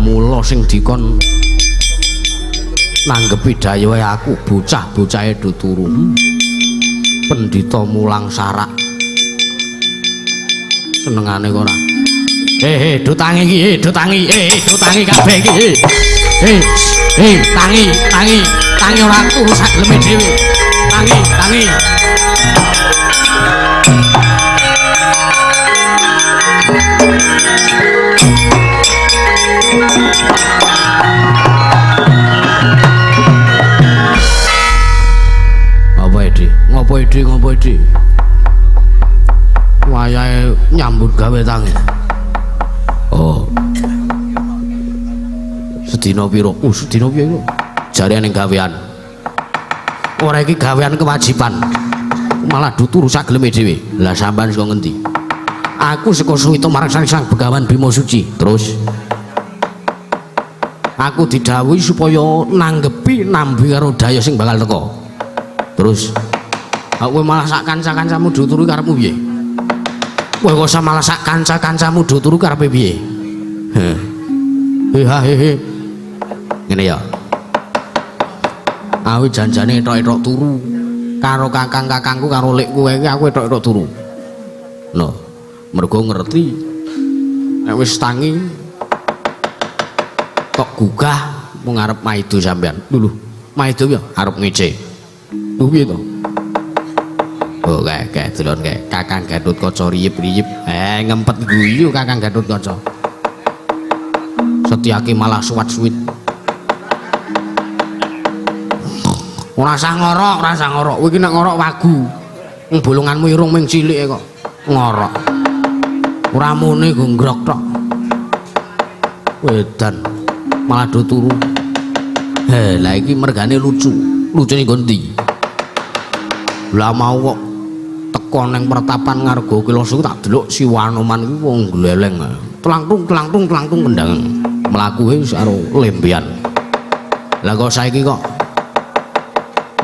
Mula sing dikon nanggepi dayohe aku bocah-bocahe do turu. Pendhita mulang sarak. Senengane kok ora. He do tangi iki, do tangi, do tangi kabeh iki. He tangi, tangi, tangi ora turu sak geleme dhewe. Tangi, tangi. Apa iki? Ngopo iki? Ngopo iki? Wayahe nyambut gawe tangi. Oh. Sedina piro? Sedina piye iku? Jare ning gawean. Ora iki gawean kewajiban. Malah turu sak geleme dhewe. Lah sampean saka ngendi? Aku saka Suwita marang Sang Begawan Bima Suci. Terus aku didhawuhi supaya nanggepi nambi karo daya sing bakal teka. Terus kowe malah sak kanca-kancamu do turu karepmu piye? Kowe kok malah sak kanca-kancamu do turu karepe piye? Heh. He he he. Ngene ya. Aku janjane etok-etok turu karo kakang-kakangku karo lekku iki aku etok-etok turu. No, mergo ngerti nek wis tangi kok gugah mung arep maido sampean. Lho, maido piye? Arep ngece. Lho piye to? Oh, kae delon kae Kakang Gatotkaca riyip-riyip. Ngempet guyu Kakang Gatotkaca. Setyaki malah suwat-suwit. Ora usah ngorok, ora usah ngorok. Kowe iki nek ngorok wagu. Wong bolonganmu irung ming cilik kok ngorok. Ora muni gonggrok tok. Wedan malah do turu. He, lah iki mergane lucu. Lucune nggon ndi? Lah mau kok teko ning pertapan Ngarga Kilasa tak delok si Wanoman kuwi wong gleleng. Tlangtung tlangtung tlangtung kendang. Mlakuke wis karo lembean. Lah kok saiki kok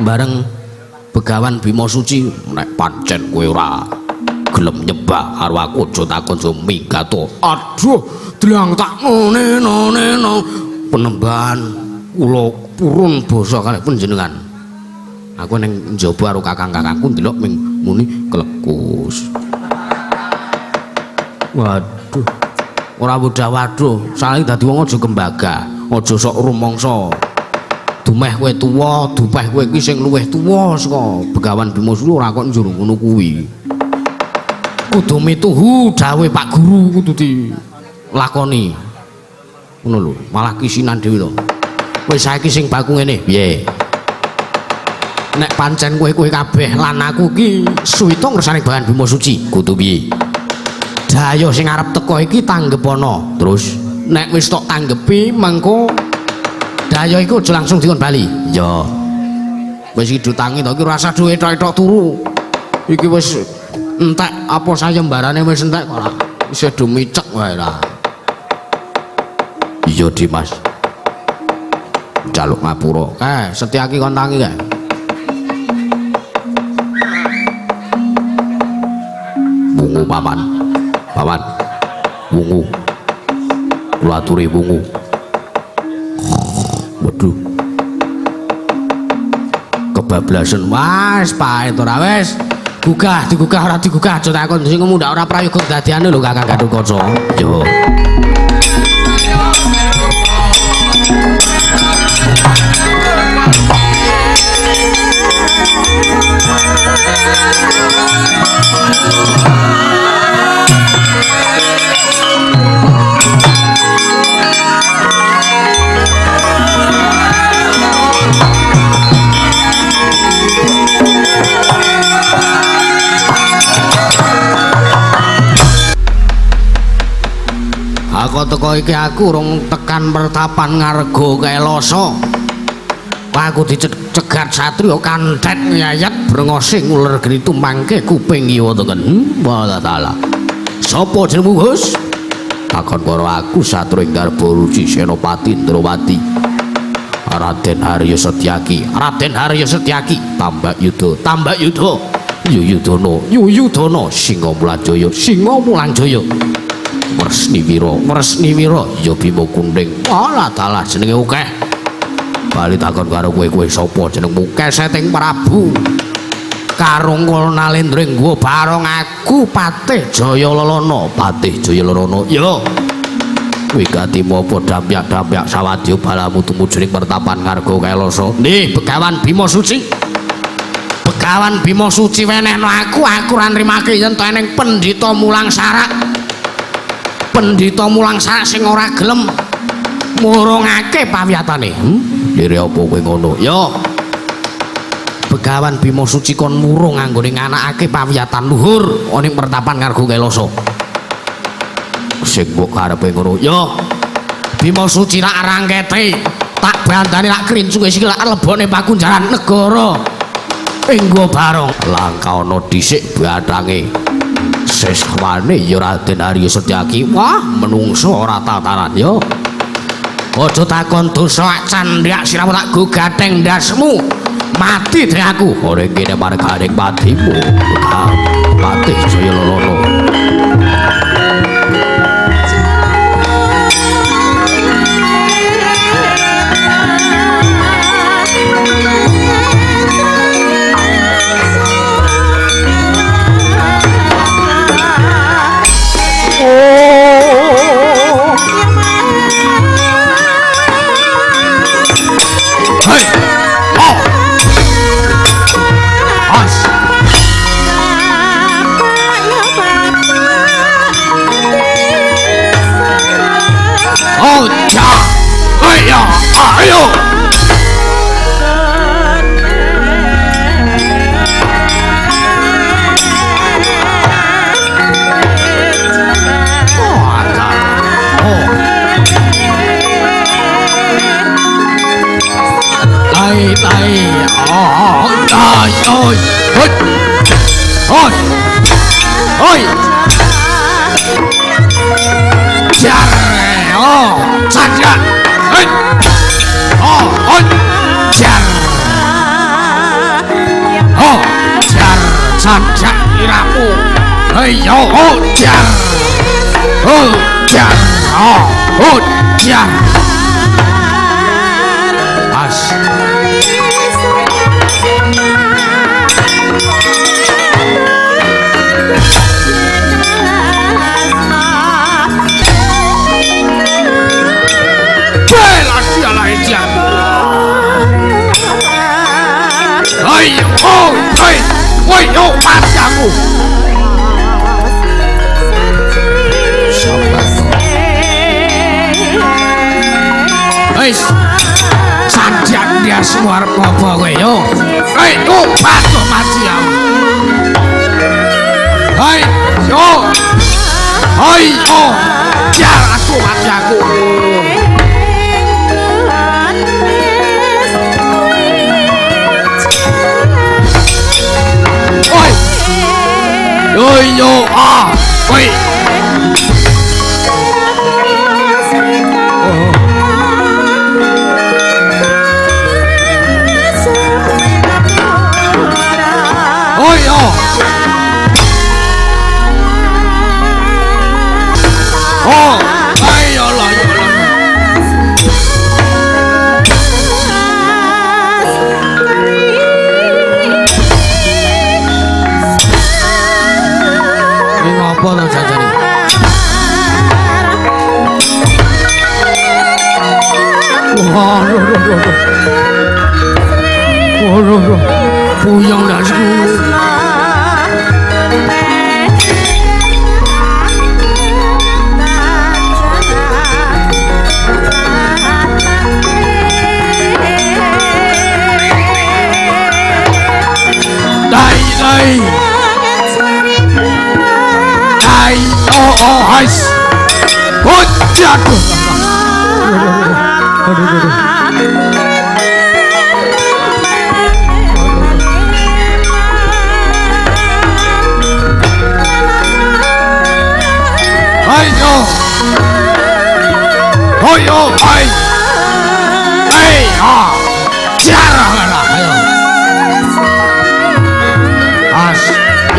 bareng Begawan Bima Suci nek pancen kowe ora gelem nyembah karo aku aja takon aja minggat to. Aduh, dlang tak none none no. Penemban. Kula purun basa kalih panjenengan. Aku ning njaba karo kakang-kakangku ndelok ming muni klekus. Waduh. Ora wadah-waduh, saiki dadi wong aja gembaga, aja sok rumangsa. Dumeh kowe tuwa, dupeh kowe iki sing luwih tuwa saka Begawan Bima Suci ora kok njur ngono kuwi. Kudu mituhu dawuhe Pak Guru kudu dilakoni. Ngono lho, malah kisinan dhewe to. Wis saiki sing baku ngene, piye? Nek pancen kowe-kowe kabeh lan aku ki suwita ngersane Begawan Bima Suci, kudu piye? Dayo sing arep teko iki tanggepana. Terus nek wis tok tanggepi mengko dayo iku aja langsung dikon bali. Ya. Wis iki dutangi to iki ora usah duwe etok-etok turu. Iki wis entek apa sayembarane wis entek kok ora. Isih do micek wae lah. Iya Dimas. Jaluk ngapura. Kae Setyaki kon tangi kae. Wungu paman. Paman. Wungu. Kula aturi wungu. Waduh. Kebablasan. Wes paet ora wis. Gugah digugah ora digugah aja takon sing ngundhak ora prayoga dadiane lho Kakang Gatotkaca. Yo. Aku teko iki aku urung tekan pertapan Ngarga Kailasa. Aku dicegat satriya kanthet nyayat brengose nguler geni tumangke kuping kiwa tengen. Wallah taala. Sapa jenengmu, Gus? Takon karo aku satria ing garba ruci Senopati Ndrawati. Raden Haryo Setyaki, Raden Haryo Setyaki, Tambak Yuda, Tambak Yuda, Yuyudana, Yuyudana, Singa Mulanjaya, Singa Mulanjaya. Wresniwira, Wresniwira, ya Bima Kuning. Alah dalah jenenge akeh. Bali takon karo kowe, kowe sapa jenengmu? Keseting Prabu Karungkul Nalendra Ngwa Barong aku Patih Jaya Lelana, Patih Jaya Lelana. Ya. Wigatimu apa dampyak-dampyak sawadya balamu tumuju ing pertapan Ngarga Kailasa. Nih Begawan Bima Suci. Begawan Bima Suci wenehno aku, aku ora nrimake yen to eneng pendhita mulang sarak. Pendhita mulang sarak sing ora gelem murungake pawiyatane. Lire apa kowe ngono? Ya. Begawan Bima Suci kon murung anggone nganakake pawiyatan luhur ana ing pertapan Ngarga Kailasa. Sing mbok karepe ngono. Ya. Bima Suci tak rangkete, tak bandane tak krincuke sikil tak lebone pakunjaran negara. Ing Gua Barong langka ana dhisik bathange. Seswane ya Raden Arya Setyaki. Wah, menungso ora tataran ya. Aja takon dosa candhak siramu tak go gatheng ndasmu. Mati deh aku. Ora kene marganing patimu. Patih Jaya Lelana. Wis. Sanjang dia arep ngopo kowe yo. Hei, yo patuh mati aku. Hei, yo. Hei, yo. Ya aku mati aku. Oi. Yo yo ah. Oi. Oi yo. Oh, ayo lah yo lah. Ini ngopo to jajane? Wah, roh roh roh. Wah, roh roh. Puyeng ndasku. Dai dai. Dai oh oh hais. Oh jatuh. Aduh aduh. Ayo. Ayo ai. Ai ah. Jarah lah ayo. As,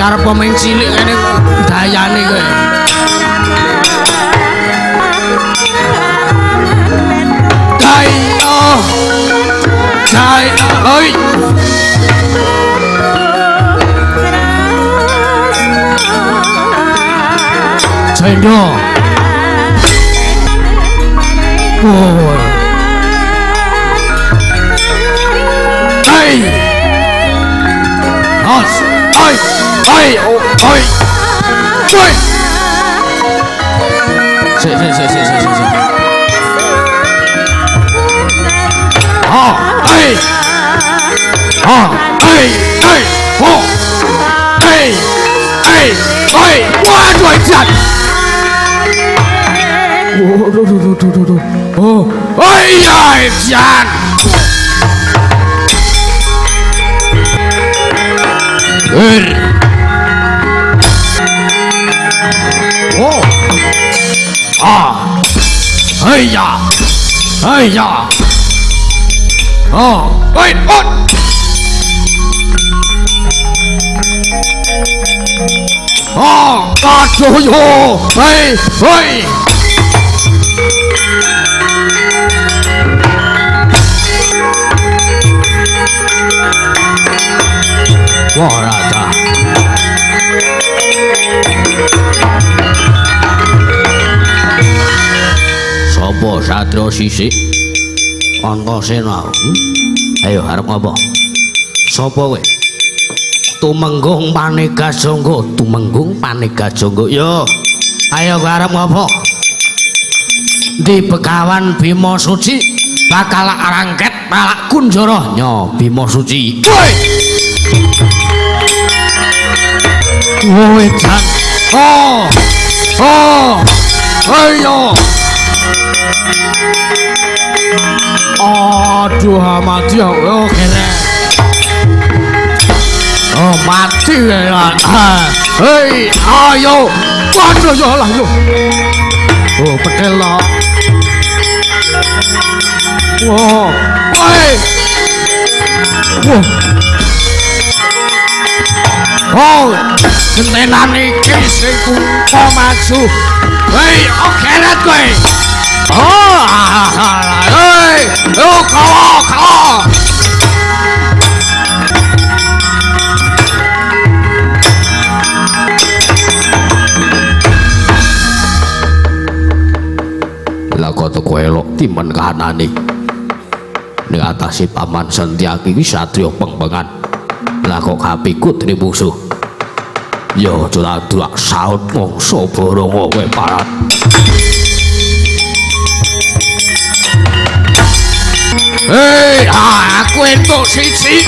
arep pemain cilik kene dayane kowe. Dayo. Dayo. Oi. Jendo. Oh. Hey. As. Oi. Oi. Oi. Oi. Sik sik sik sik sik sik. Ah, hey. Ah, hey, hey. Oh. Hey. Hey. Hey. Waduh, jan. Oh, duh, duh, duh, duh, duh. Oh, oh iya, jan. Er. Oh. Ah. Hey ya. Hey ya. Oh, wait, oh. Oh, aduh yo. Hei, hei. Wah, rata. Sopo satria sisik? Antasena. Ayo arep ngopo? Sopo kowe? Tumenggung Panegajangga, Tumenggung Panegajangga. Yo. Ayo kowe arep ngopo? Di Begawan Bima Suci bakal rangket palak kunjara. Nyo Bima Suci. Woi. Woi jan. Oh. Oh. Ayo. Aduh mati aku. Oh kere. Oh mati ya. Hei, ayo. Waduh yo lah yo. Oh petel lo. Wah. Woi. Wah. Oh, gentenan iki sing kumpul maju. Hei, oh keret kowe. Oh, hei, oh kawa, kawa. Lah kok teko elok timen kahanane. Ning atase Paman Sentyaki iki satriya pengpengan. Lah kok kapikut dening musuh. Ya aja ladrak saut mangsa baranga kowe parat. Hei, aku entuk siji.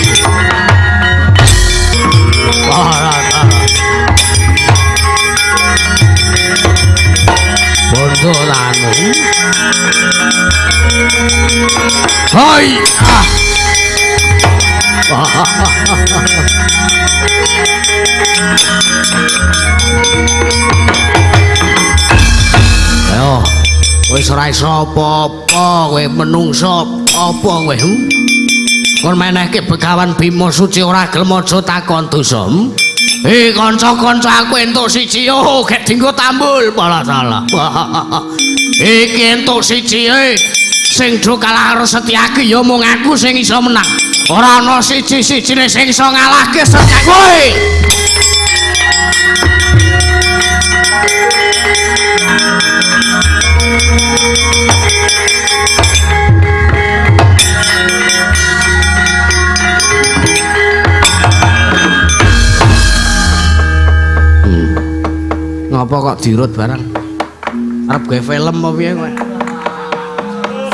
Bondo tanganmu. Hai. Ayo, wis ora iso apa-apa kowe menungso apa kowe? Kon menehke Begawan Bima Suci ora gelem aja takon dosa. Kanca-kanca aku entuk siji yo gek dinggo tambul malah salah. Iki entuk siji sing do kalah karo Setyaki ya mung aku sing iso menang. Ora ana siji-sijine sing iso ngalahke Setyaki. Woi. Ngapa kok dirut barang? Arep gawe film apa piye kowe?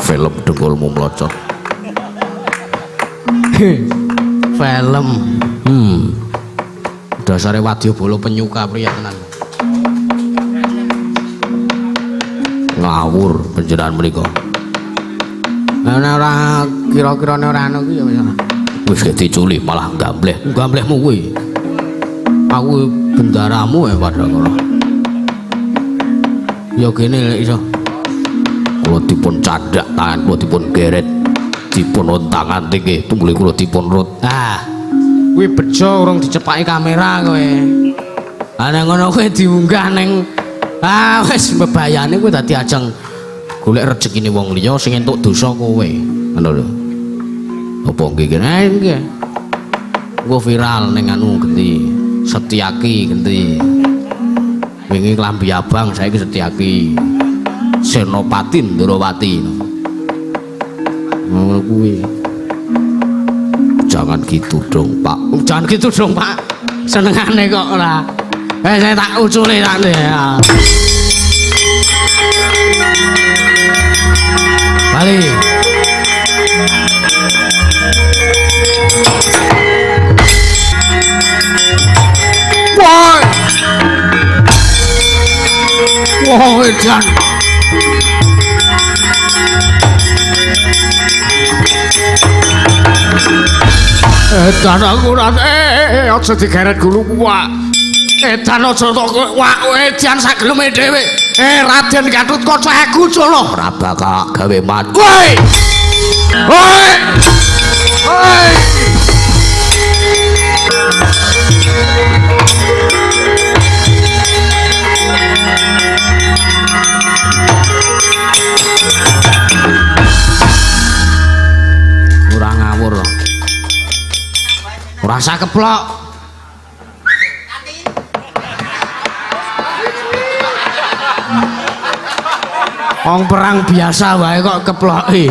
Film dengkulmu mlocot. Film. Dasare wadyabala penyuka priya tenan. Ngawur panjenengan menika. Lah nek ora kira-kirane ora anu kuwi ya wis. Wis diculi malah gambleh. Gamblehmu kuwi. Aku bendaramu ya padha karo. Ya gene lek iso. Kula dipun candhak tangan kula dipun geret, dipun ontang-anting nggih, tunggule kula dipun rut. Ah. Kuwi bejo urung dicepaki kamera kowe. Ah nek ngono kowe diunggah ning wis bebayane kowe dadi ajeng golek rejekine wong liya sing entuk dosa kowe. Ngono lho. Apa nggih kene nggih. Engko viral ning anu genti Setyaki genti. Wingi klambi abang saiki Setyaki. Senopati Ndorowati. Ngono kuwi. Jangan gitu dong, Pak. Jangan gitu dong, Pak. Senengane kok ora. Saya tak uculi tak ya. Bali. Woi. Woi, jan. Edan aku ora aja digeret guluku, Pak. Edan aja tok wak edan sak geleme dhewe. Raden Gatotkaca aku colo ora bakal gawe mat. Woi. Woi. Woi. Ora ngawur. Ora usah keplok. Wong perang biasa wae kok keploki.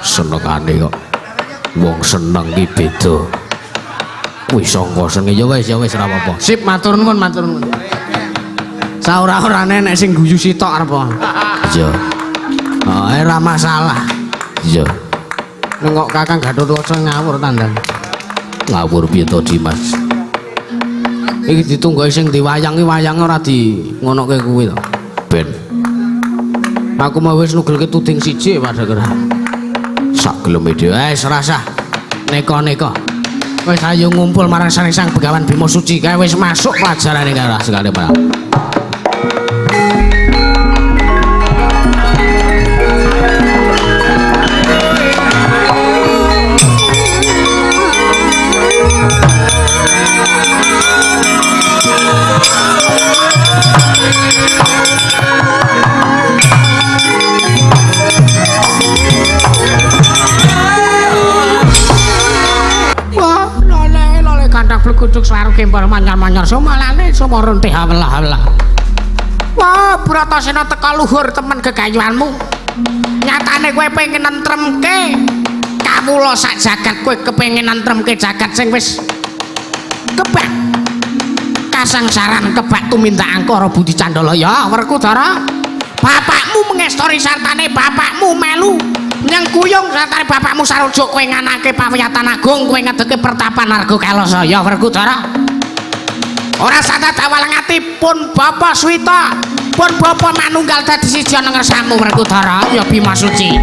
Senengane kok. Wong seneng ki beda. Wis sangka senenge ya wis ora apa-apa. Sip matur nuwun, matur nuwun. Saora-orane nek sing guyu sitok arep apa? Iya. Oh, ora masalah. Iya. Nek kok Kakang Gatotkaca ngawur tandang. Ngawur piye to, Dimas? Iki ditunggoki sing diwayang ki wayange ora di ngonoke kuwi to. Ben. Aku mau wis nugelke tuding siji padha kira. Sak geleme dhewe. Wis ora usah neko-neko. Wis ayo ngumpul marang Sang Begawan Bima Suci kae wis masuk pelajarane karo sekali Pak. Guduk selaru kempol manyar-manyar sumalane sumoronte hawelah-hawelah. Wah, Bratasena teka luhur temen gegayuhanmu. Nyatane kowe pengen nentremke kawula sak jagat, kowe kepengin nentremke jagat sing wis kebak kasangsaran kebak tumindak angkara budi candala. Ya, Werkudara, bapakmu mengestori sartane bapakmu melu Buyung satare bapakmu sarujuk kowe nganake pawiyatan agung kowe ngedeke pertapan Arga Kailasa ya Werkudara. Ora sata dawalang ati pun bapa Swita, pun bapa manunggal dadi siji ana ngersamu Werkudara ya Bima Suci.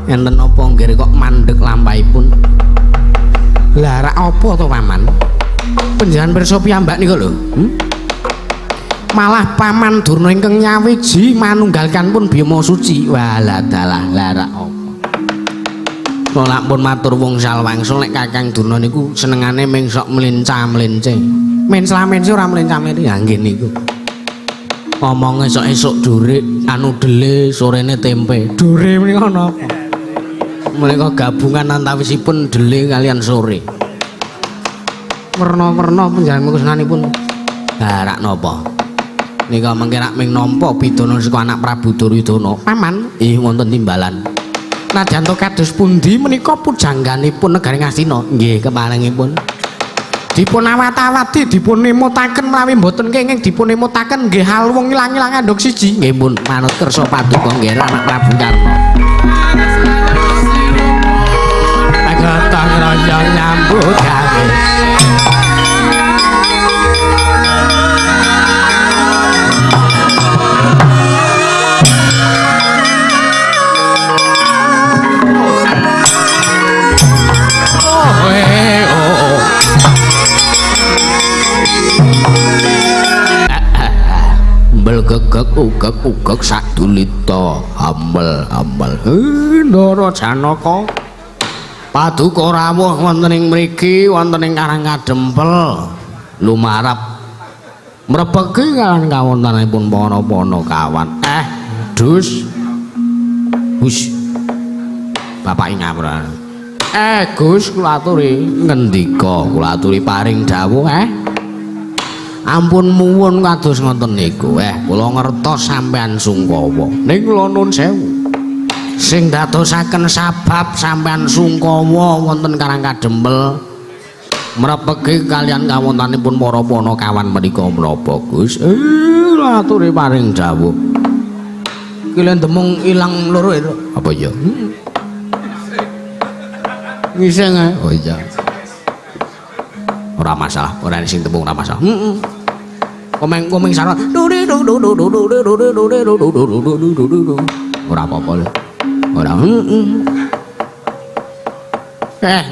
Enten napa nggih kok mandeg lampahipun? Lah rak apa to paman? Panjenengan pirsa piyambak niku lho. Malah paman Durna ingkang nyawiji manunggalkan pun Bima Suci. Walah dalah lah rak apa? Kula lak pun matur wungsal wangsul nek Kakang Durna niku senengane ming sok mlenca-mlence. Mencla-mence ora mlenca-mlence ya nggih niku. Omong esuk-esuk dure anu dele sorene tempe. Dure menika napa? Menika gabungan antawisipun dele kalian sore. Werna-werna panjenengan kusnanipun. Lah rak napa? Nika mengke rak ming nampa pidana saka anak Prabu Duryudana. Paman, ih wonten timbalan. Nadyan to kados pundi menika pujangganipun negari Ngastina? Nggih, keparengipun. Dipun awat-awati, dipun emutaken menawi mboten kenging dipun emutaken nggih halwung ilang-ilang andhok siji. Nggih pun manut kersa paduka nggih anak Prabu Karna. Gotong royong nyambut gawe. Oh, eh, oh, oh. Mbelgegeg ugeg ugeg sadulita amel amel. Ndara Janaka. Paduka rawuh wonten ing mriki wonten ing Karang Kadempel lumarap mrepegi kalian kawontenanipun para-para kawan. Dus Gus bapak ngawur. Gus kula aturi ngendika kula aturi paring dawuh Ampun muwun kados ngoten niku. Kula ngertos sampean sungkawa. Ning kula nun sewu. Sing dadosaken sabab sampean sungkawa wonten Karang Kadempel mrepegi kalian kawontenanipun para panakawan menika menapa Gus? Kula aturi paring dawuh. Ki lek demung ilang loro itu. Apa ya? Ngising ae. Oh iya. Ora masalah, ora sing tembung ora masalah. Heeh. Komeng-komeng sarwa. Ora apa-apa lho. Ora.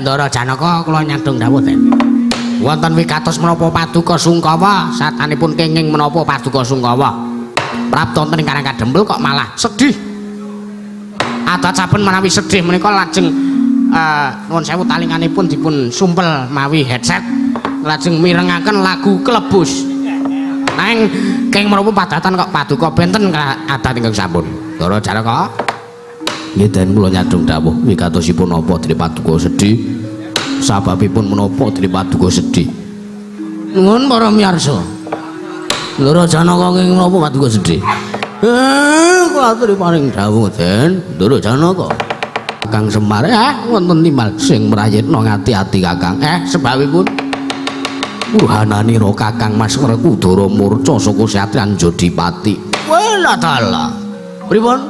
Ndara Janaka kula nyadong dawuh ten. Wonten wigatos menapa paduka sungkawa satanipun kenging menapa paduka sungkawa. Prapta wonten ing Karang Kadempel kok malah sedih. Adat saben menawi sedih menika lajeng nuwun sewu talinganipun dipun sumpel mawi headset lajeng mirengaken lagu Klebus. Nanging kenging menapa padatan kok paduka benten adat ingkang sampun. Ndara Janaka nggih den kula nyadong dawuh wigatosipun napa dene paduka sedih sababipun menapa dene paduka sedih. Nuwun para miyarsa. Ndara Janaka kenging menapa paduka sedih? Kula aturi paring dawuh den Ndara Janaka. Kakang Semar wonten timbal sing mrayitna ngati-ati Kakang. Sebabipun wuhananira Kakang Mas Werkudara murca saka Satriyan Jodipati. Welah dalah. Pripun?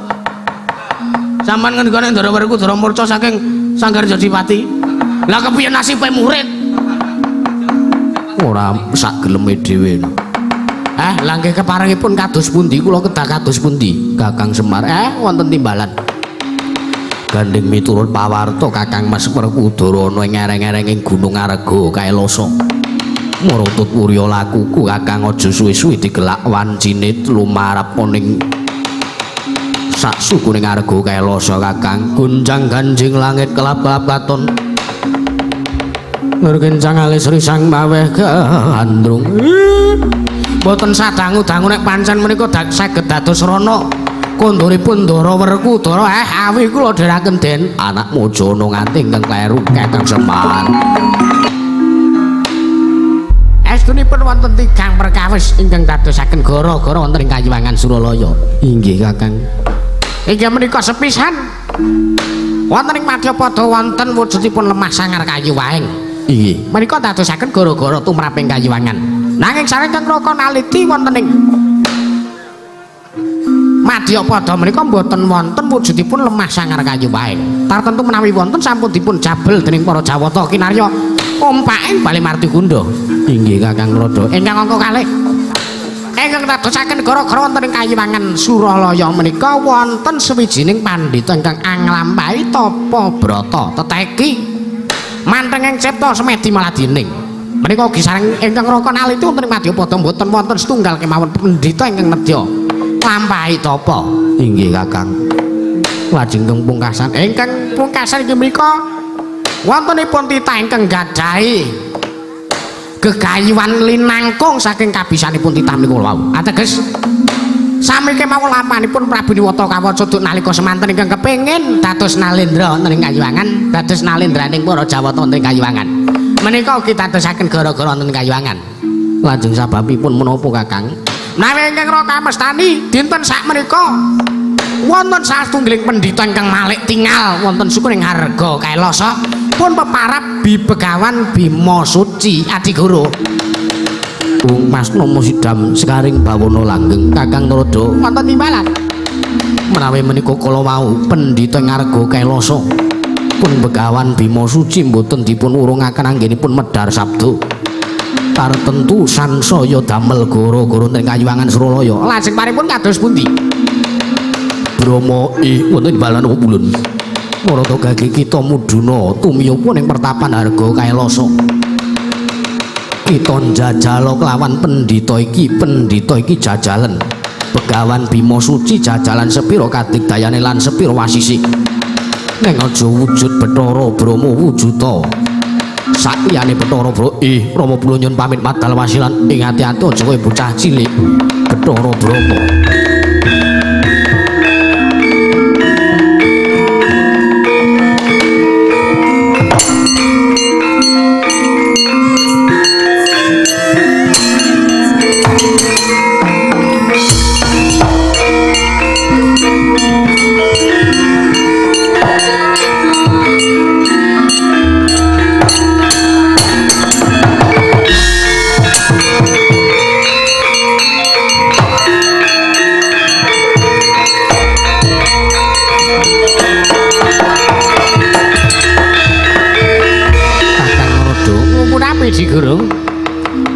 Sampeyan ngendikane Ndara Werkudara murca saking Sanggar Jodipati. Lah kepiye nasibe murid? Ora sak geleme dhewe. Lah nggih keparengipun kados pundi kula kedah kados pundi Kakang Semar? Wonten timbalan. Gandeng miturut pawarta Kakang Mas Werkudara ana ing ereng-ereng ing Gunung Arga Kailasa. Murutut wurya lakuku Kakang aja suwi-suwi digelak wancine lumarap ning sak suku ning Arga Kailasa Kakang. Gonjang ganjing langit kelap-kelap katon. Nur kencang alis risang maweh gandrung. Mboten sadangu-dangu nek pancen menika saged dados rana. Kondoripun Ndara Werkudara awi kula dherekaken den anak mujana nganti ingkang kleru Kakang Semar. Estunipun wonten tigang perkawis ingkang dadosaken gara-gara wonten ing Kayiwangan Suralaya. Inggih Kakang. Inggih menika sepisan Wonten ing Madyapada wonten wujudipun lemah sangar kayu waeng. Inggih. Menika dadosaken gara-gara tumraping kayuwangan. Nanging sareng ingkang Raka Naliti wonten ing Madyapada menika mboten wonten wujudipun lemah sangar kayu waeng. Tartemtu menawi wonten sampun dipun jabel dening para Jawata kinarya ompaking bali Martigunda. Inggih Kakang Narada. Ingkang angka kalih ingkang dadosaken gara-gara wonten ing kayiwangan Suralaya menika wonten sawijining pandhita ingkang anglampahi tapa brata teteki mantenging cipta semedi maladining. Menika ugi sareng ingkang Raka Naliti wonten ing Madyapada mboten wonten setunggal kemawon pendhita ingkang nedya lampahi tapa. Inggih Kakang. Lajeng ingkang pungkasan inggih menika wontenipun titah ingkang gadhahi gegayuhan linangkung saking kabisanipun titah menika wau. Ateges sami kemawon lampahanipun Prabu Niwata kawaca duk nalika semanten ingkang kepengin dados nalendra wonten ing kayuwangan, dados nalendraning para Jawata wonten ing kayuwangan. Menika ugi dadosaken gara-gara wonten ing kayuwangan. Lajeng sababipun menapa Kakang? Menawi ingkang Raka mestani dinten sakmenika wonten satunggiling pendhita ingkang malik tingal wonten sukuning Harga Kailasa pun peparab Bi Begawan Bima Suci Adiguru. Ung Mas Nomo Sidam sekaring bawana langgeng Kakang Narada. Wonten timbalan. Menawi menika kala wau pendhita ing Harga Kailasa pun Begawan Bima Suci mboten dipun urungaken anggenipun medhar sabda. Tartemtu sansaya damel gara-gara ing kayuwangan Suralaya. Lajeng paripun kados pundi? Brama ih wonten timbalan pulun. Marata gage kita mudhuna tumiyapa ning pertapan Harga Kailasa. Kita njajala kelawan pendhita iki jajalan. Begawan Bima Suci jajalan sepira kadigdayane lan sepira wasisi. Ning aja wujud Bathara Brama wujuda. Sakliyane Bathara Brama ih Rama kula nyuwun pamit madal wasilan ing ati-ati aja kowe bocah cilik Bathara Brama.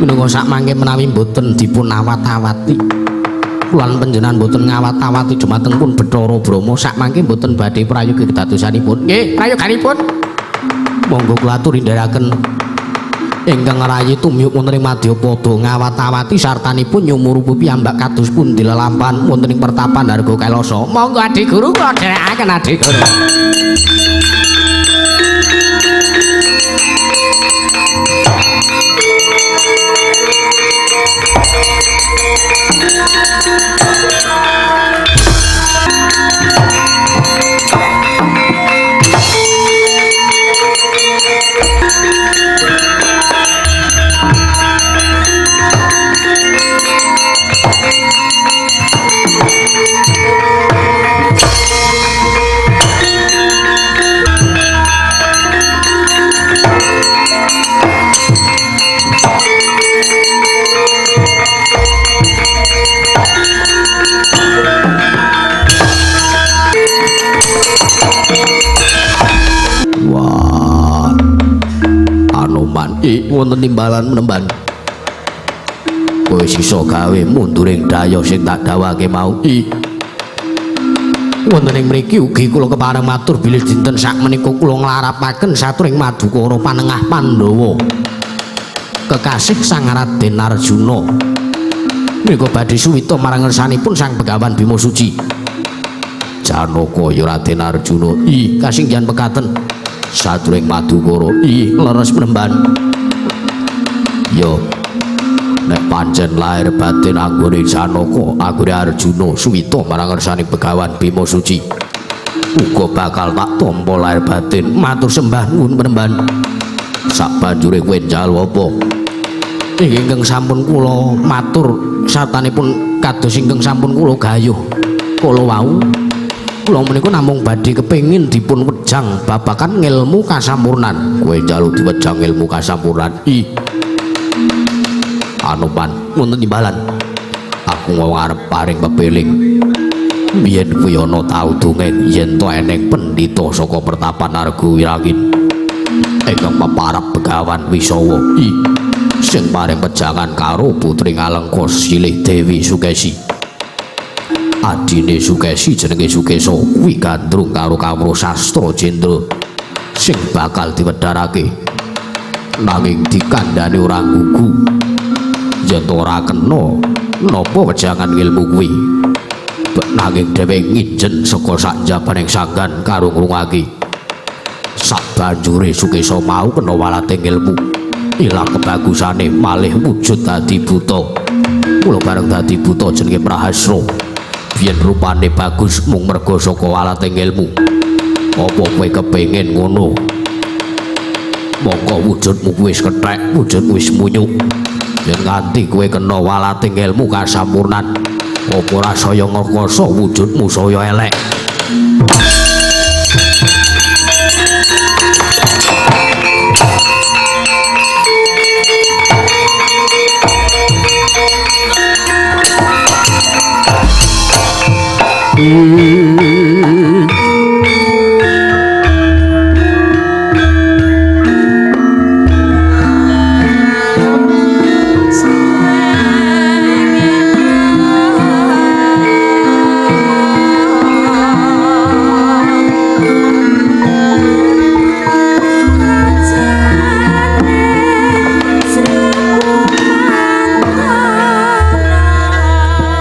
Minangka sak mangke menawi mboten dipun awat-awati lan panjenengan mboten ngawat-awati dumateng pun Bathara Brama sak mangke mboten badhe prayoga kedadosanipun. Nggih, prayoganipun. Monggo kula aturi ndherekaken ingkang ngrayi tumiyup wonten ing Madyapada ngawat-awati sartanipun nyumurupu piyambak kados pundi lelampahan wonten ing pertapan Harga Kailasa. Monggo Adiguru kula dherekaken Adiguru. Wah, Anoman wonten timbalan menemban. Kowe sisa gawe munduring daya sing tak dawake mau. Wonten ing mriki ugi kula kepareng matur bilih dinten sakmenika kula nglarapaken saturing madukara panengah Pandhawa. Kekasih Sang Raden Arjuna. Menika badhe suwita marang ngersanipun Sang Begawan Bima Suci. Janaka ya Raden Arjuna. Kasinggihan pekaten. Saturing madukara. Leres penemban. Yo nek pancen lahir batin anggone Janaka, anggone Arjuna suwita marang ngersane Begawan Bima Suci. Uga bakal tak tampa lahir batin. Matur sembah nuwun penemban. Sabanjure kowe njaluk apa? Ingkang sampun kula matur satanipun kados ingkang sampun kula gayuh kala wau. Kula menika namung badhe kepengin dipun wejang babagan ngelmu kasampurnan. Kowe njaluk diwejang ilmu kasampurnan? I. Anoman, wonten timbalan. Aku arep paring pepeling. Biyen kuwi ana tau dongeng yen to eneng pendhita saka pertapan Arga Wirangin ingkang peparab Begawan Wisawa. I. Sing paring pejangan karo putri Ngalengka silih Dewi Sukesi. Adine Sukesi jenenge Sukesa kuwi gandrung karo kawruh sastra jendra sing bakal diwedharake. Nanging dikandhani ora gugu yen to ora kena napa wejangan ilmu kuwi. Nanging dheweke nginjen saka sakjabaning sanggan karo ngrungake. Sabanjure Sukesa mau kena walating ilmu, ilang kebagusane malih wujud dadi buta. Mula bareng dadi buta jenenge Prahasra. Biyen rupane bagus mung merga saka walating ilmu. Apa kowe kepengin ngono? Mongko wujudmu wis kethek, wujud wis munyuk. Yen nganti kowe kena walating ilmu kasampurnan, apa ora saya ngrekoso wujudmu saya elek.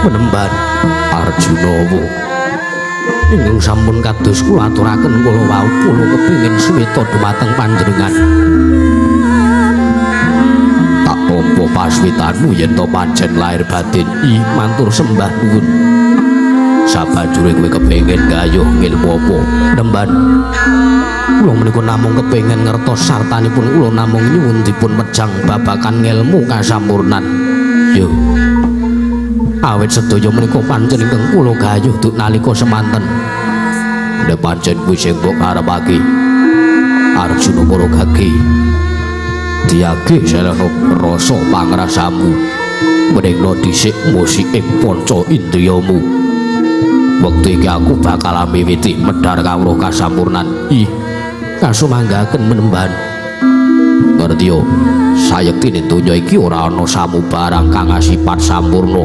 Menemban Arjuna ingkang sampun kados kula aturaken kula wau, kula kepengin suwita dumateng panjenengan. Tak tampa paswitanmu yen to pancen lair batin. I, mantur sembah nuwun. Sabanjure kowe kepengin gayuh ngilmu apa? Nemban, kula menika namung kepengin ngertos sartanipun kula namung nyuwun dipun wejang babagan ngelmu kasampurnan. Yo. Awit sedaya menika pancen ingkang kula gayuh duk nalika semanten. Nek pancen kuwi sing mbok karepake, Arjuna para gage diage selehno rasa pangrasamu, menehno dhisik musik ing panca indriyamu. Wektu iki aku bakal miwiti medhar kawruh kasampurnan. Ih, kasumanggaken menemban. Ngertiyo, sayektine donya iki ora ana samubarang kang asipat sampurna.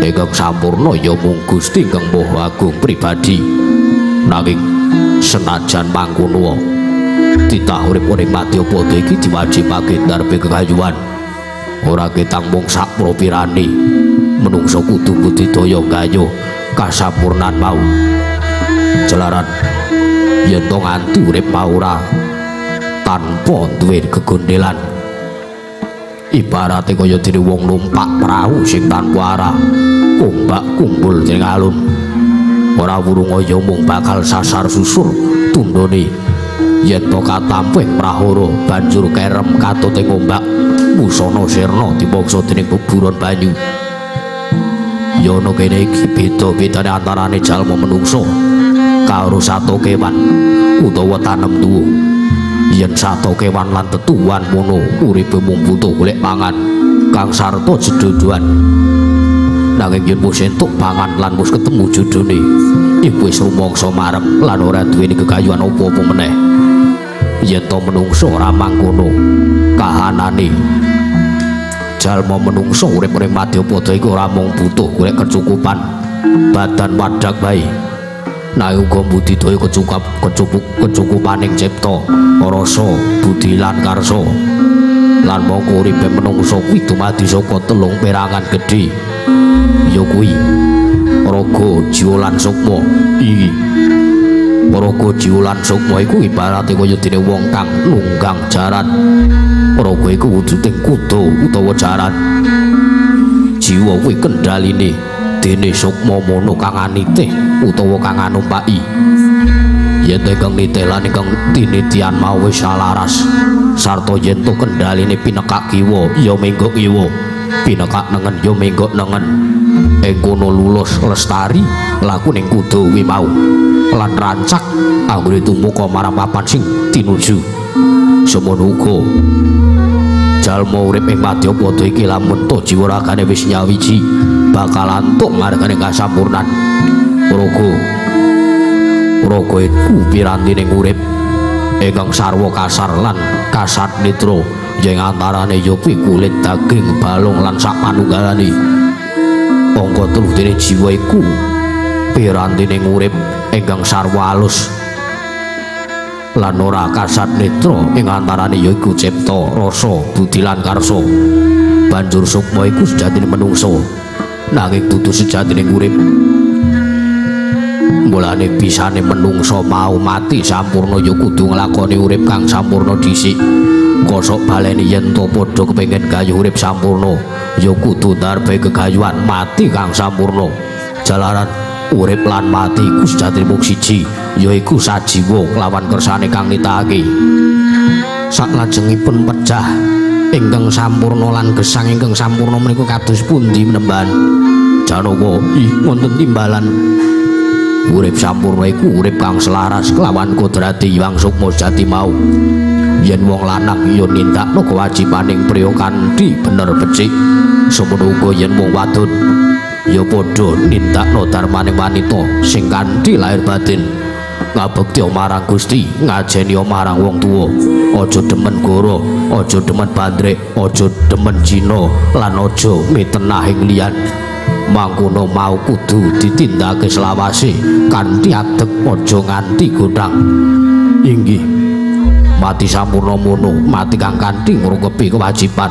Ingkang sampurna ya mung Gusti ingkang Maha Agung pribadi. Nanging senajan mangkono, titah urip ning madyapada iki diwajibake ndarpe kekayuan. Ora ketang mung sakpropirane, menungsa kudu budidaya gayuh kasampurnan mau. Jalaran yen to nganti urip mau ora tanpa duwe gegondelan, ibarate kaya dene wong numpak prau sing tanpa arah, ombak kumpul dening alun, ora wurung ya mung bakal sasar susur tundone. Yen to katamping prahara banjur kerem katut ing ombak, musana sirna dipaksa dening beburon banyu. Ya ana kene iki beda-bedane antarane jalma menungsa karo sato kewan utawa tanem tuwa. Yen sato kewan lan tetuwan mono uripe mung butuh golek pangan kang sarta jedodoan. Nanging yen wis entuk pangan lan wis ketemu jodone, iku wis rumangsa marem lan ora duweni kekayuan apa-apa meneh. Yen to menungsa ora mangkono kahanane, jalma menungsa urip ning madyapada iku ora mung butuh golek kecukupan badan wadak bae, nanging uga budidaya kecukupaning cipta, rasa, budi lan karsa. Lan mongko uripe menungsa kuwi dumadi saka telung perangan gedhe, ya kuwi raga, jiwa lan sukma. Iki raga, jiwa lan sukma iku ibarate kaya dene wong kang nunggang jaran. Raga iku wujuding kuda utawa jaran. Jiwa kuwi kendhaline, dene sukma mono kang anitih utawa kang anumpaki. Yen ingkang nitih lan ingkang tinitian mau wis salaras, sarta yen to kendhaline pinekak kiwa ya menggok kiwa, pinekak nengen ya menggok nengen. Ing kono lulus lestari lakuning kuda kuwi mau lan rancak anggone tumeka marang papan sing tinuju. Semono uga jalma urip ing madyapada iki lamun ta jiwa ragane wis nyawiji bakal antuk margane kasampurnan. Raga raga iku pirantining urip ingkang sarwa kasar lan kasat netra ing antarane ya kuwi kulit, daging, balung lan sak panunggalane. Angka telu dene jiwa iku pirantining urip ingkang sarwa alus lan ora kasat netra ing antarane ya iku cipta, rasa, budi lan karsa. Banjur sukma iku sejatine menungsa nanging dudu sejatine urip. Mulane bisane menungsa mau mati sampurna ya kudu nglakoni urip kang sampurna dhisik. Kosok baleni yen to padha kepengin gayuh urip sampurna ya kudu darbe gegayuhan mati kang sampurna. Jalaran urip lan mati iku sejatine mung siji, yaiku sajiwa kelawan kersane kang nitahake. Saklajengipun pejah ingkang sampurna lan gesang ingkang sampurna menika kados pundi menemban? Janaka, ih wonten timbalan. Urip sampurna iku urip kang selaras kelawan kodrate Hyang Sukma Jati mau. Yen wong lanang ya nindakno kewajibaning priya kanthi bener becik, semono uga yen wong wadon ya padha nindakno darmaning wanita sing kanthi lahir batin ngabekti marang Gusti, ngajeni marang wong tuwa. Aja demen goro, aja demen bandrek, aja demen jina lan aja mitenah ing liyan. Mangkono mau kudu ditindakake selawase kanthi adeg, aja nganti godhang. Inggih, mati sampurna mono, mati kang kanthi ngrungkepi kewajiban.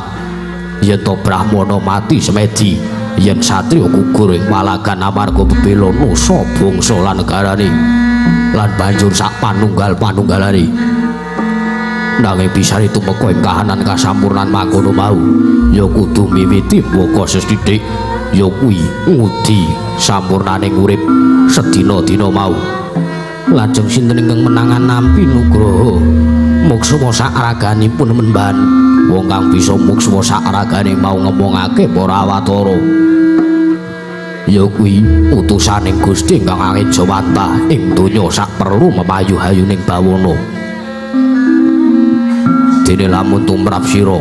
Yen to brahmana mati semedi, yen satriya gugur ing palagan amarga bebela nusa bangsa lan negarane lan banjur sak panunggal-panunggalane. Nanging bisane tumeka ing kahanan kasampurnan mangkono mau ya kudu miwiti mbaka sesithik, ya kuwi ngudi sampurnaning urip sedina-dina mau. Lajeng sinten ingkang menangan nampi nugraha muksma sakraganipun menban? Wong kang bisa muksma sakragane mau ngemongake para awatara ya kuwi utusaning Gusti ingkang angejawantah ing donya sak perlu memayu hayuning bawana. Dene lamun tumrap sira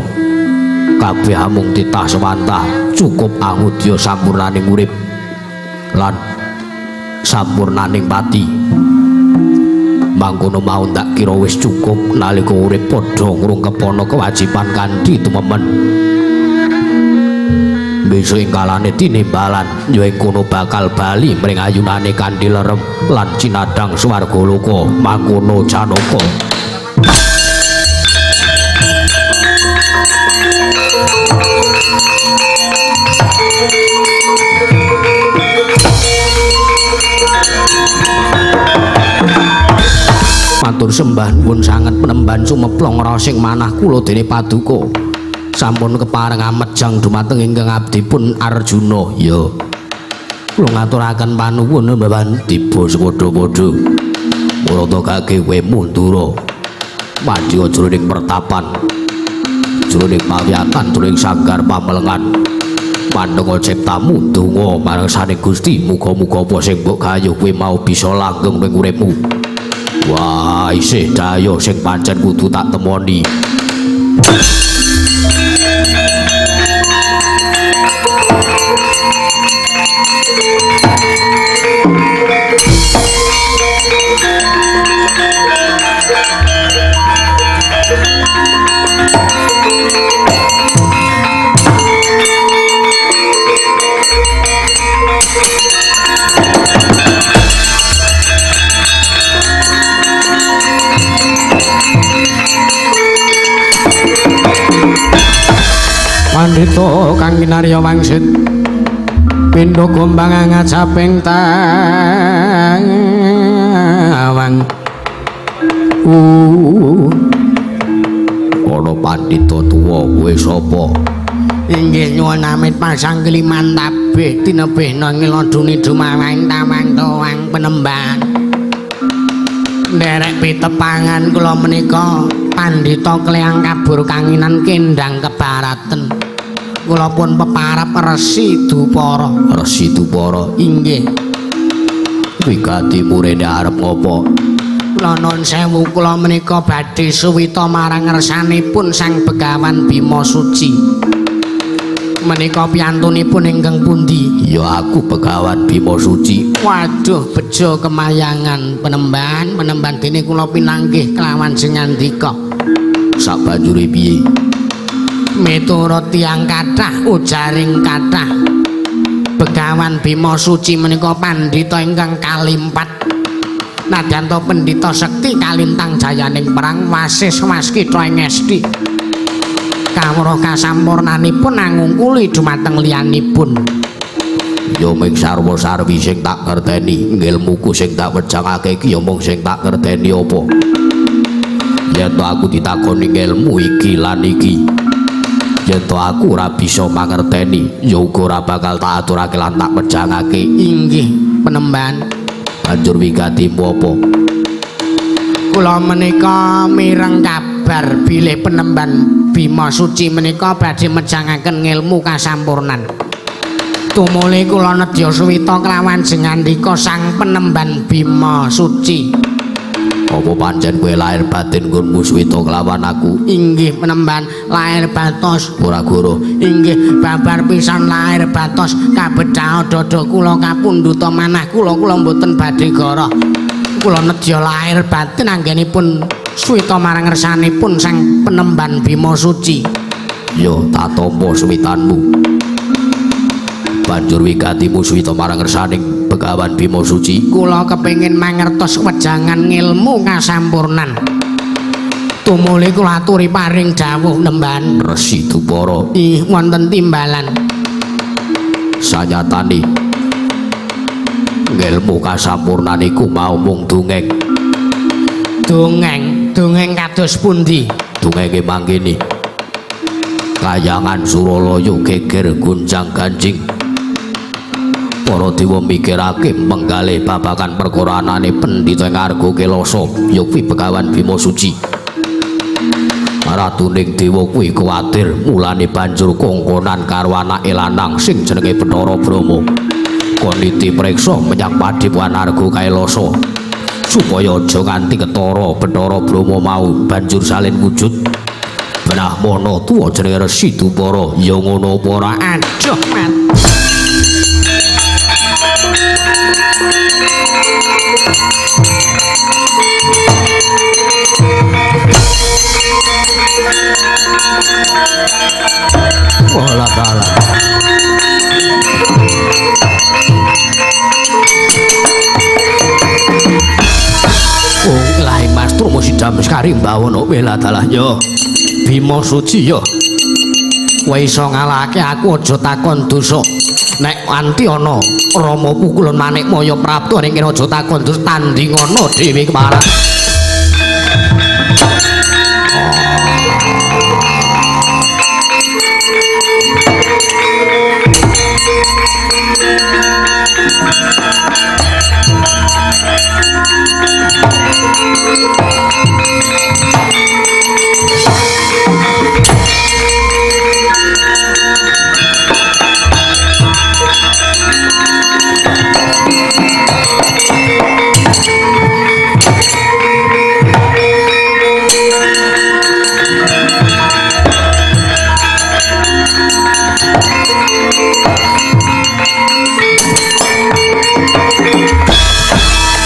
kabeh amung titah sewantah, cukup angudya sampurnaning urip lan sampurnaning pati. Mangkono mau ndak kira wis cukup nalika urip padha ngrungkepana kewajiban kanthi tumemen. Besok ing kalane tinimbalan ya ing kono bakal bali mring ayunane kanthi lerem lan cinadhang swarga loka. Mangkono Janaka. Matur sembah nuwun sanget penemban sumeplong raosing manah kula dene paduka. Sampun kepareng amejang dumateng ingkang abdipun Arjuna. Ya. Kula ngaturaken panuwun Bapak tiba sepadha-padha. Murata kake kowe mundura. Mandya jroning pertapan, jroning pawiyatan, jroning sanggar pamelengan. Pandonga ciptamu donga marang sane Gusti, muga-muga apa sing mbok gayuh kowe mau bisa langgeng ning uripmu. Wah, isih daya sing pancen kudu tak temoni. Pandhita kang kinarya wangsit pindha gombang ngajaping tawang. Ana pandhita tuwa kowe sapa? Inggih nyuwun amit pasang keliman tabih tinebihna ngelodune dumawaing tawang towang penemban. Nderek pitepangan kula menika pandhita kleyang kabur kanginan kendang kebaraten. Kula pun peparap Resi Dupara. Resi Dupara? Inggih. Wigati murene arep ngopo? Kula nuwun sewu, kula menika badhe suwita marang ngersanipun Sang Begawan Bima Suci. Menika piyantunipun ingkang pundi? Ya aku Begawan Bima Suci. Waduh, bejo kemayangan penemban, penemban dene kula pinanggih kelawan sing ngandika. Sabanjure piye? Miturut tiyang kathah ujaring kathah, Begawan Bima Suci menika pandhita ingkang kalimpat. Nadyan ta pendhita sekti kalintang jayaning perang wasis waskita ing esti. Kawruh kasampurnanipun angungkuli dumateng liyanipun. Ya ming sarwa sarwi sing tak ngerteni, ngilmuku sing tak wejangake iki ya mung sing tak ngerteni apa. Yen to aku ditakoni ngilmu iki lan iki, yen to aku ora bisa mangerteni, ya uga ora bakal tak aturake lan tak wejangake. Inggih, penemban. Banjur wigatimu apa? Kula menika mireng kabar bilih penemban Bima Suci menika badhe mejangaken ngilmu kasampurnan. Tumuli kula nedya suwita kelawan jengandika Sang Penemban Bima Suci. Apa pancen kowe lahir batin nggonmu suwita kelawan aku? Inggih penemban, lahir batos. Ora guru. Inggih, babar pisan lahir batos. Kabedhaha dada kula kapundhuta manah kula, kula mboten badhe goroh. Kula nedya lahir batin anggenipun suwita marang ngersanipun Sang Penemban Bima Suci. Ya tak tampa suwitanmu. Banjur wigatimu suwita marang ngersaning Begawan Bima Suci. Kula kepengin mangertos wejangan ngilmu kasampurnan. Tumuli kula aturi paring dawuh nemban. Resi Dupara. Ih, wonten timbalan. Sanyatane ngilmu kasampurnan iku mau mung dongeng. Dongeng, dongeng kados pundi? Dongenge mangkene. Kayangan Suralaya geger gonjang ganjing. Para dewa mikirake menggalih babagan perkara anane pendhita ing Arga Kelasa, ya kuwi Begawan Bima Suci. Ratuning dewa kuwi kuwatir, mulane banjur kongkonan karo anake lanang sing jenenge Bathara Brahma. Kon niti preksa menyang padhepokan Arga Kailasa supaya aja nganti ketara Bathara Brahma mau banjur salin wujud. Brahmana tuwa jenenge Resi Dupara, ya ngono apa ora? Aduh, mat. Wala taala. Oh, lae Mas Truma sidam sekari mbawono wela dalah yo. Bima Suci yo. Kowe iso ngalahake aku aja takon dosa. Nek anti ana Rama pukulun Manikmaya Prapta ning kene aja takon dosa, tandingana dhewe kepareng.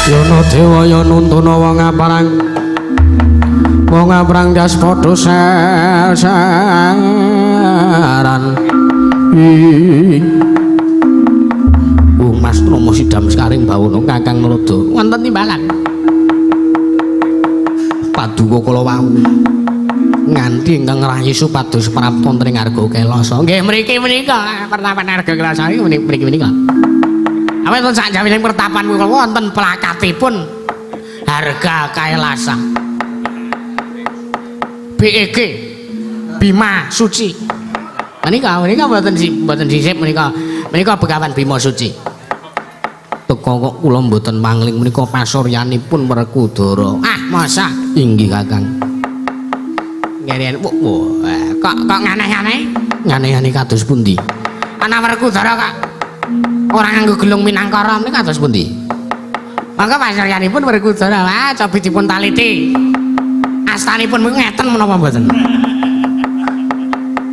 Yono dewa ya nuntuna wong aparang, wong aparang jas padha saran. Oh Mas Truma sidam sekaring bawono Kakang Narada wonten timbalan. Paduka kala wau nganti ingkang ngrahi supados prapta wonten ing Arga Kailasa. Nggih mriki menika pertapan Arga Kailasa iki mriki menika. Awit sak jawining pertapan kula wonten plakatipun Harga Kailasa. BEG Bima Suci. Menika menika mboten sisip menika. Menika Begawan Bima Suci. Teka kok kula mboten mangling menika pasuryanipun Werkudara. Ah, masa? Inggih, Kakang. Ngene wah, Kok kok nganeh-aneh? Nganeh-aneh kados pundi? Ana Werkudara kok ora nganggo gelung minangkara menika kados pundi? Mangga pasuryanipun Werkudara, wah cobi dipun taliti. Astanipun mriku ngeten menapa mboten?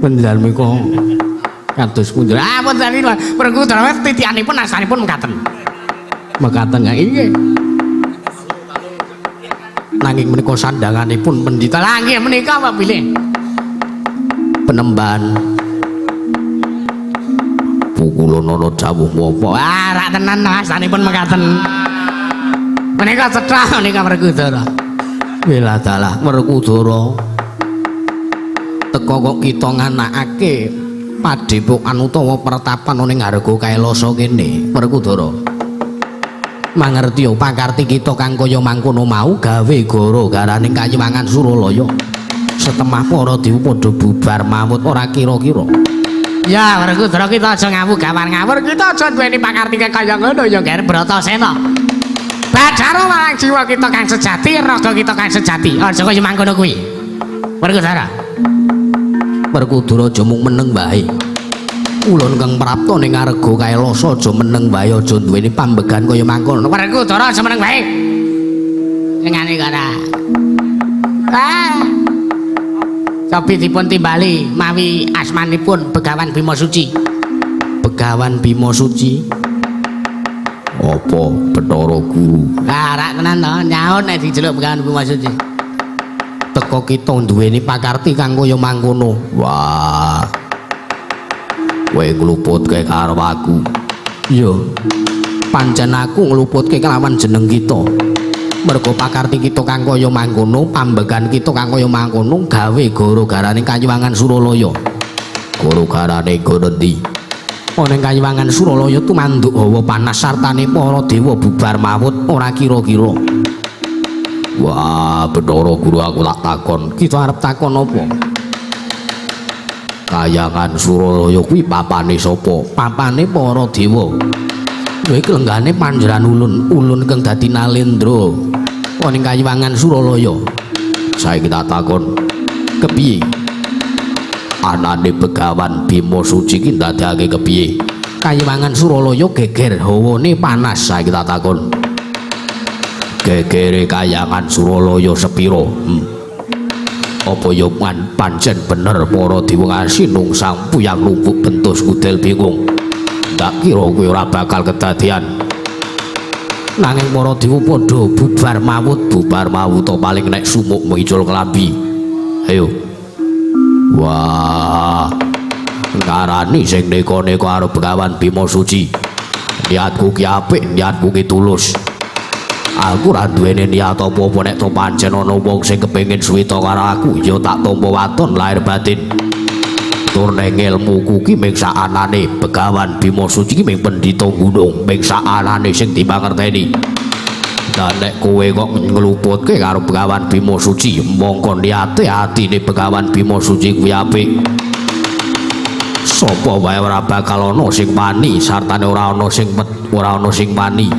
Penjenengan menika kados pundi? Ah pun tadi Werkudara titikanipun astanipun mekaten. Mekaten ya inggih. Nanging menika sandanganipun pendhita. Lah nggih menika apa bilih? Penemban pukulana dawuh apa? Wah, rak tenan astanipun mekaten. Menika cetha menika Werkudara. Welah dalah Werkudara. Teka kok kita nganakake padhepokan utawa pertapan ning Harga Kailasa kene, Werkudara. Mangerti pakarti kita kang kaya mangkono mau gawe gara-garane kayiwangan Suralaya. Setemah para dewa padha bubar mawut ora kira-kira. Ya Werkudara kita aja ngawur gawan ngawur, kita aja duweni pakarti kaya ngono ya Ger Bratasena. Bathara marang jiwa kita kang sejati, raga kita kang sejati. Aja kaya mangkono kuwi. Werkudara. Werkudara aja mung meneng wae. Ulun kang prapta ning Arga Kailasa aja meneng wae, aja duweni pambegan kaya mangkono. Werkudara aja meneng wae. Ngene kok ora. Ah. Cobi dipun timbali mawi asmanipun Begawan Bima Suci. Begawan Bima Suci. Apa Bathara Guru? Lah rak tenan to, nyaut nek diceluk Begawan Bima Suci. Teka kita duweni pakarti kang kaya mangkono. Wah. Kowe ngluputke karo aku. Iya. Pancen aku ngluputke kelawan jeneng kita. Mergo pakarti kita kang kaya mangkono, pambegan kita kang kaya mangkono gawe gara-garane kayiwangan Suralaya. Gara-garane nggon endi? Ana ing kayiwangan Suralaya tumanduk hawa panas sartane para dewa bubar mawut ora kira-kira. Wah, Bathara Guru aku tak takon. Kita arep takon apa? Kayangan Suralaya kuwi papane sapa? Papane para dewa. Ya iki lenggane panjenengan ulun, ulun kang dadi Nalendra ana ing kayiwangan Suralaya. Saiki tak takon, kepiye? Anane Begawan Bima Suci ki ndadekake kepiye? Kayiwangan Suralaya geger, hawane panas. Saiki tak takon, gegere kayangan Suralaya sepira? Apa ya pancen bener para dewa ngasih nungsang puyang numpuk bentus kudel bingung. Tak kira kowe ora bakal kedadian. Nanging para dewa padha bubar mawut, bubar mawut to paling nek sumuk micul kelambi. Ayo. Wah. Ngarani sing neko-neko karo Begawan Bima Suci. Niatku ki apik, niatku ki tulus. Aku ora duweni niat apa-apa nek to pancen ana wong sing kepengin suwita karo aku, ya tak tampa waton lahir batin. Tur neng ilmuku ki mung sakanane Begawan Bima Suci ki mung pendhita gunung, mung sakanane sing dimangerteni. Lah nek kowe kok ngluputke karo Begawan Bima Suci, mongko niate atine Begawan Bima Suci kuwi apik. Sapa wae ora bakal ana sing wani, sartane ora ana sing ora ana sing wani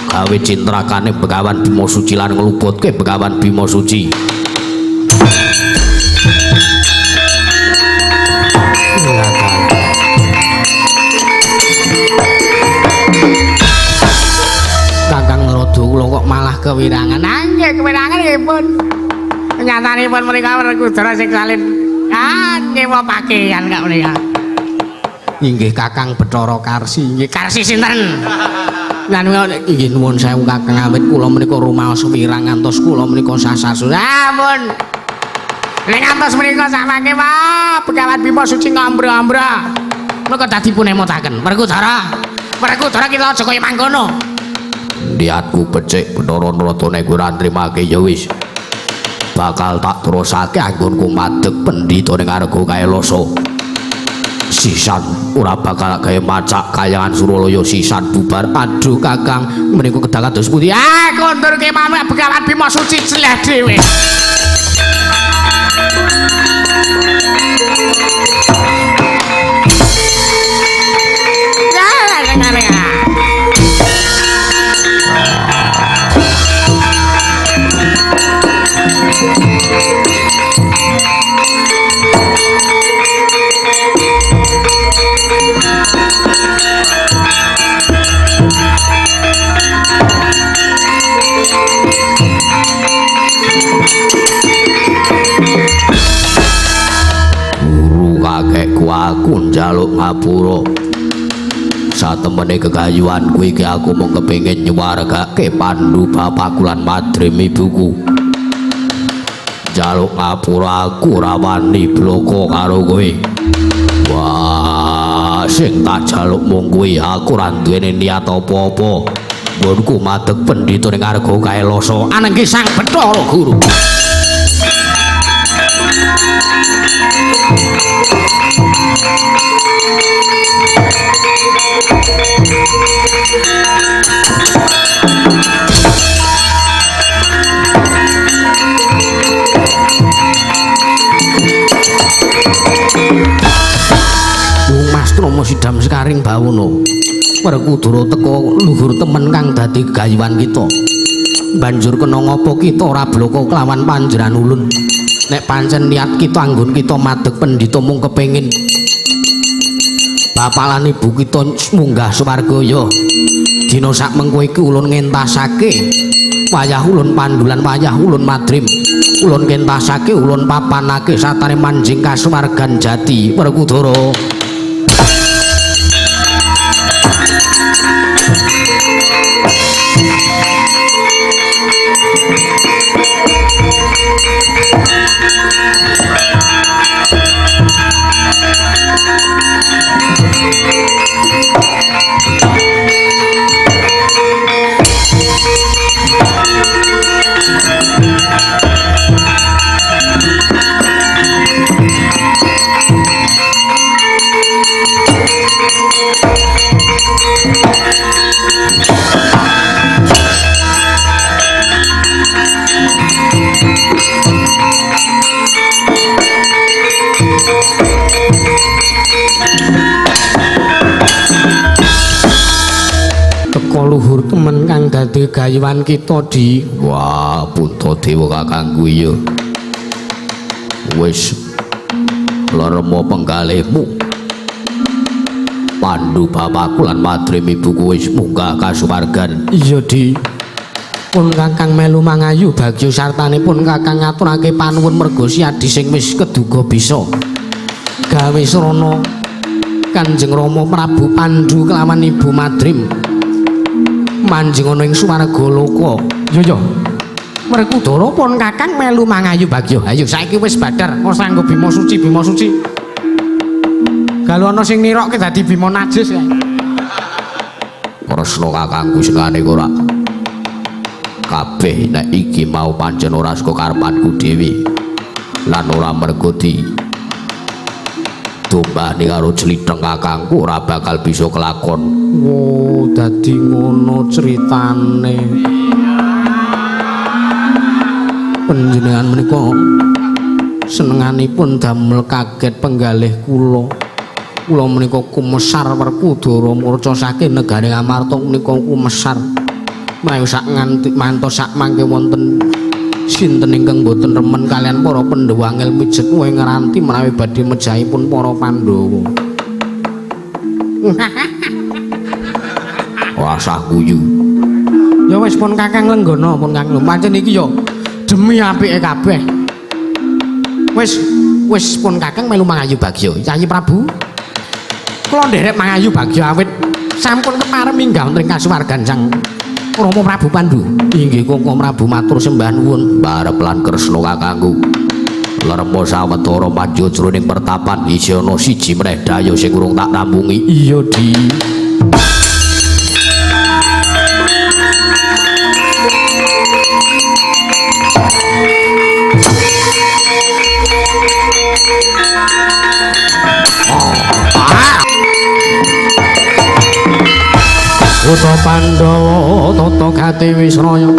gawe cintrakane Begawan Bima Suci lan ngluputke Begawan Bima Suci. Kakang Narada kula kok malah kewirangan. Nggih kewirangan nggih pun. Nyatanipun menika Werkudara sing salin nyewa pakaian kak menika. Inggih Kakang Bathara Karsi. Nggih Karsi sinten? Lan inggih nuwun sewu Kakang, awit kula menika rumaos wirang ngantos kula menika sasasun. Ampun. Nek ngantos menika samangke wah Begawan Bima Suci ngambra-ambra. Menika dadi pun emotaken. Werkudara. Werkudara kita aja kaya mangkono. Niatku becik Bathara Narada nek ora nrimake ya wis. Bakal tak terusake anggonku madeg pendhita ning Arga Kailasa. Sisan ora bakal gawe macak kayangan Suralaya sisan bubar. Aduh Kakang, menika kedah kados pundi? Ah, kondurke manuk Begawan Bima Suci celeh dhewe. Njaluk ngapura. Satemene gegayuhanku iki aku mung kepengin nyuwargake Pandu bapakku lan madrim ibuku. Njaluk ngapura aku ora wani bloko karo kowe. Wah, sing tak jaluk mung kuwi, aku ora duweni niat apa-apa. Nggonku madeg pendhita ning Arga Kailasa. Anengge Sang Bathara Guru. Wong Mas Trama Sidam Sekaring Bawana. Werkudara teka luhur temen kang dadi gayuhan kita. Banjur kena ngapa kita ora bloko kelawan panjenengan ulun. Nek pancen niat kita anggon kita madeg pendhita mung kepengin bapak lan ibu kita munggah swarga ya. Dina sak mengko iki ulun ngentasake wayah ulun pandulan wayah ulun madrim. Ulun kentasake ulun papanake satane manjing kasuwargan jati Werkudara. Teka luhur temen kang dadi gayuhan kita di. Wah, Puntadewa kakangku iya. Wis leremo penggalihmu. Pandu bapakku lan madrim ibuku wis munggah kasuwargan. Iya, Di. Pun kakang melu mangayu bagya sartanipun kakang ngaturake panuwun merga siadi sing wis keduga bisa gawe srana Kanjeng Rama Prabu Pandu kelawan Ibu Madrim manjing ana ing swarga loka. Yo yo. Werkudara pun kakang melu mangayu bagya. Ayo saiki wis badar ora sanggo Bima Suci, Bima Suci. Galu ana sing nirokke dadi Bima najis kae. Kresna kakangku senengane ora. Kabeh nek iki mau pancen ora saka karepanku dhewe. Lan ora mergo di dombane karo jlitheng kakangku ora bakal bisa kelakon. Oh, dadi ngono critane. Panjenengan menika senenganipun damel kaget penggalih kula. Kula menika kumesar Werkudara murca saking negari Amarta menika kumesar. Menawi sak nganti mantos sak mangke wonten sinten ingkang boten remen kalian para Pandhawa angel mijet kowe ngranti menawi badhe mejahipun para Pandhawa. Rasah guyu. Ya wis pun kakang lenggana pun kakang. Pancen iki ya demi apike kabeh. Wis wis pun kakang melu mangayu bagya. Yayi Prabu. Kula nderek mangayu bagya awit sampun kepareng minggah wonten ing kasuwargan Sang Rama Prabu Pandu. Inggih Koko Prabu matur sembah nuwun. Barep lan kresna kakangku. Leremo sawetara maju jroning pertapan isih ana siji meneh dayo sing urung tak rampungi. Iya, Di. Kutha Pandhawa tata gati wisraya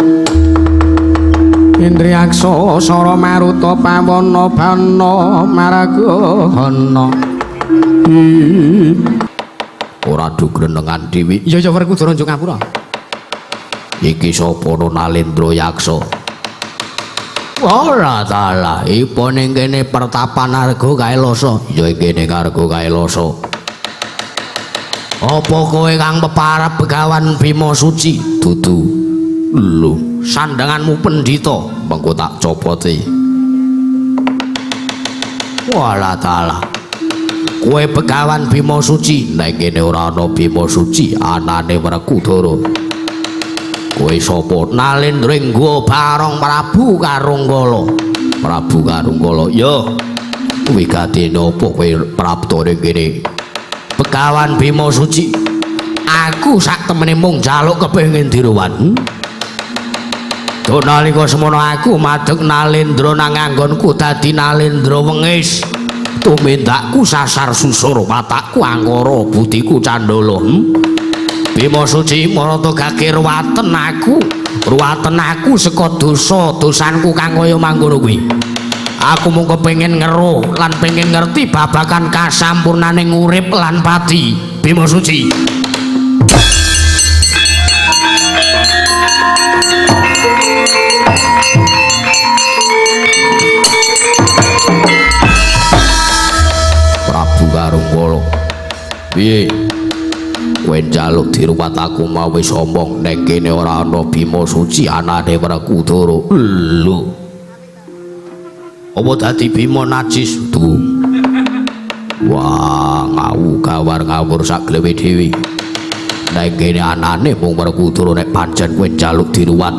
Indriyaksa sara maruta pawana bana maragana. Ora dugrenengan dhewe. Iya ya Werkudara njuk ngapura. Iki sapa Nalendra Yaksa? Ora salah, ipo ning kene pertapan Arga Kailasa. Ya kene Arga Kailasa. Apa kowe kang peparab Begawan Bima Suci? Dudu. Lho, sandanganmu pendhita, mengko tak copote. Walah dalah. Kowe Begawan Bima Suci. Nek kene ora ana Bima Suci, anane Werkudara. Kowe sapa? Nalendra Nggo Barong Prabu Karunggala. Prabu Karunggala. Ya. Wigatene apa kowe prapta ning kene? Begawan Bima Suci. Aku sak temene mung njaluk kepengin diruwat. Duh nalika semono aku madeg Nalendra nang anggonku dadi Nalendra wengis. Tumindakku sasar susur, watakku angkara, budiku candala. Bima Suci marata gage ruwaten aku. Ruwaten aku saka dosa dosanku kang kaya mangkono kuwi. Aku mung kepengin ngeruh lan pengin ngerti babagan kasampurnaning urip lan pati. Bima Suci. Prabu Karunggala. Piye? Kowe njaluk diruwat aku mau wis omong ning kene ora ana Bima Suci anane Werkudara. Lho. Apa dadi Bima najis? Duh. Wah, ngawu gawar ngawur sak glewe dhewe. Nek kene anane mung Werkudara nek pancen kowe njaluk diruwat.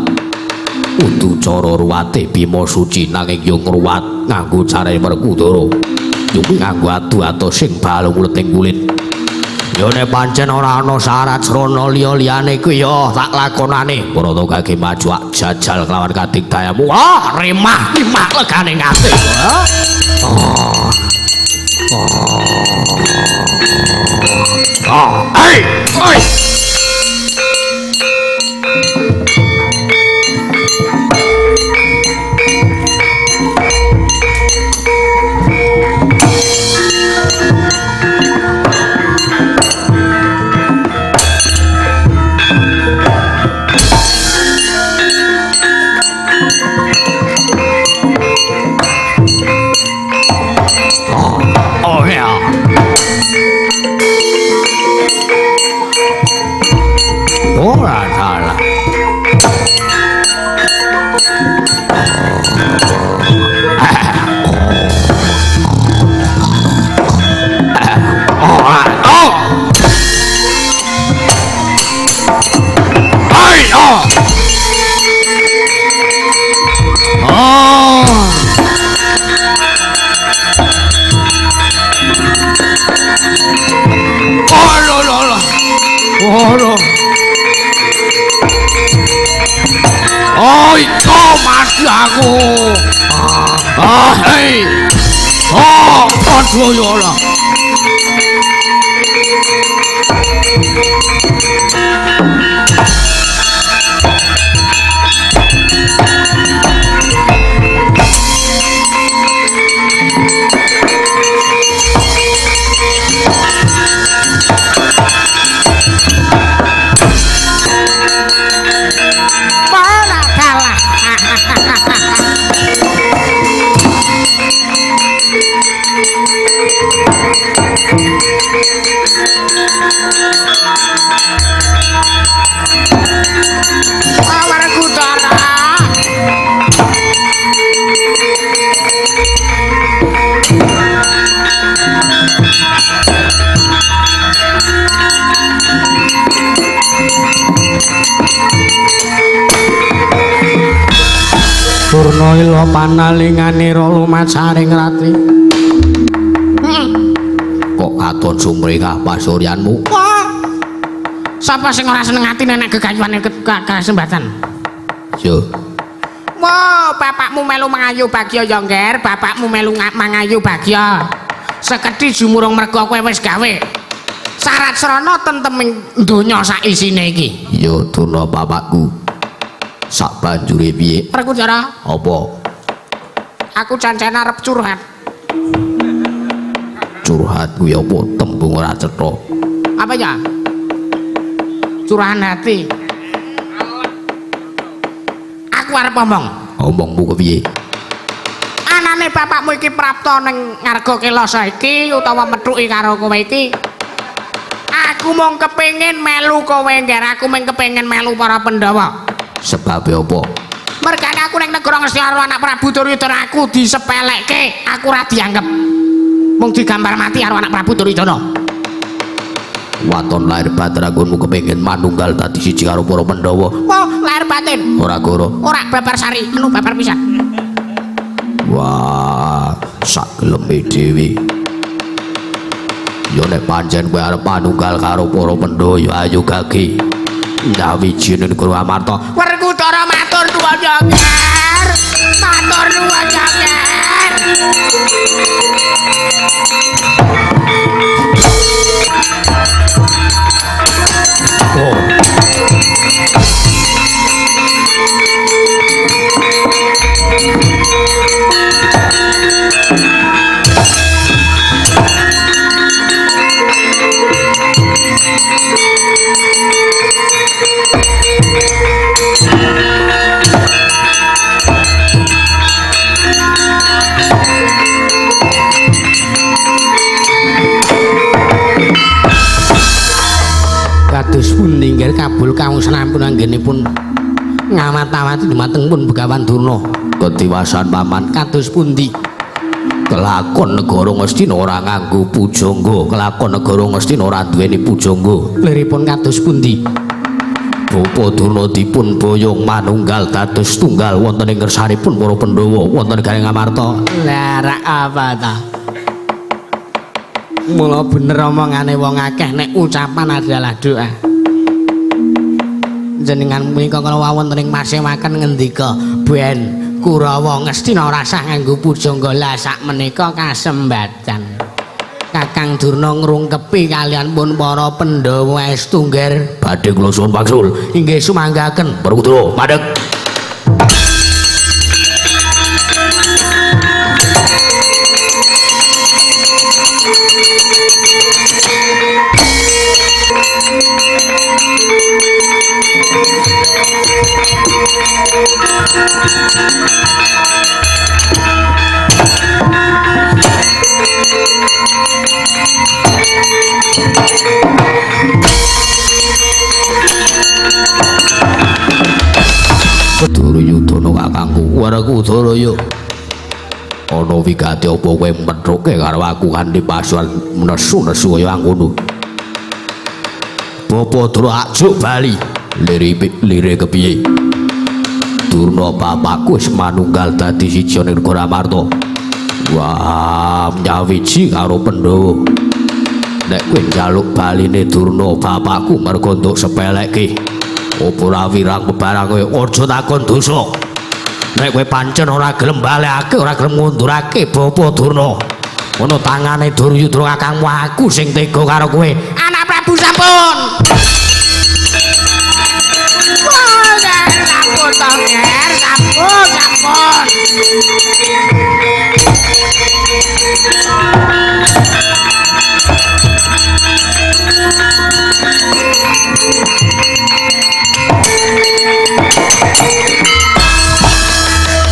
Kudu cara ruwate Bima Suci nanging yo ngruwat nganggo carane Werkudara. Yo kuwi nganggo adu-adu sing balung uleting kulit. Yo nek pancen ora ana syarat srana liya-liyane kuwi yo tak lakonane. Barata gage maju jajal kelawan kadigdayamu. Ah, remah timah legane ngati. Oh. Oh. Hei, oi. Oh ya. Ora salah. Oh. Ai, oh. Oh. Oh, lo, lo, lo. Oh, lo. Oh, itu mati aku. Ah, hei. Oh, aduh ya Allah. Durna ila panalinganira lumacaring ratri. Kok katon sumringah pasuryanmu? Wah. Sapa sing ora seneng atine nek gegayuhane kasembatan? Yo. Wah, bapakmu melu mangayu bagya ya, Ngger. Bapakmu melu mangayu bagya. Sekedhi jumurung merga kowe wis gawe syarat srana tenteming donya sak isine iki. Ya Durna bapakku. Sak banjure piye? Werkudara. Apa? Aku jancen arep curhat. Curhat kuwi apa? Tembung ora cetha. Apa ya? Curahan hati. Aku arep omong. Omongmu kepiye? Anane bapakmu iki prapta ning ngarga Kelasa iki utawa methuki karo kowe iki. Aku mung kepengin melu kowe, Ngger. Aku mung kepengin melu para Pandhawa. Sebabe apa? Mergane aku ning negara Ngastina karo anak Prabu Duryudana aku disepelekke, aku ora dianggep. Mung digambar mati karo anak Prabu Duryudana. Waton lahir batin anggonmu kepengin manunggal dadi siji karo para Pandhawa. Wah, lahir batin. Ora goro. Ora babar sari, anu babar pisan. Wah, sak geleme dhewe. Ya nek pancen kowe arep manunggal karo para Pandhawa ya ayo gage. Nyawiji ning negara Amarta. Werkudara matur nuwun ya, Ger. Matur nuwun ya, Ger. Oh. Kados pundi nggih kabul kawusanipun anggenipun ngawat-awati dumateng pun Begawan Durna. Ketiwasan paman kados pundi? Kelakon negara Ngastina ora nganggo pujangga, kelakon negara Ngastina ora duweni pujangga. Liripun kados pundi? Bapa Durna dipun boyong manunggal dados tunggal wonten ing ngersanipun para Pandhawa wonten negari Ngamarta. Lah rak apa ta? Mula bener omongane wong akeh nek ucapan adalah doa. Jenengan punika kala wau wonten ing pasewaken ngendika ben Kurawa Ngastina ora sah nganggo pujangga. Lah sak menika kasembatan Kakang Durna ngrungkepi kalian pun para Pandhawa estu nggih. Badhe kula suwun pangsul. Inggih sumanggaken. Werkudara madheg. Duryudana kakangku, Werkudara yo. Ana wigati apa kowe methuke karo aku kanthi pasuan nesu-nesu kaya ngono. Bapa Durna ajuk bali, lire kepiye? Durna bapakku wis manunggal dadi siji ning negara Amarta. Wah, nyawiji karo Pandhawa. Nek kowe njaluk baline Durna bapakku mergo entuk sepelekke. Apa ora wirang bebarang kowe aja takon dosa. Nek kowe pancen ora gelem balekake, ora gelem ngundurake Bapa Durna. Ana tangane Duryudana kakangmu aku sing tega karo kowe. Anak Prabu sampun. Wah, sampun to, Ger, sampun, sampun.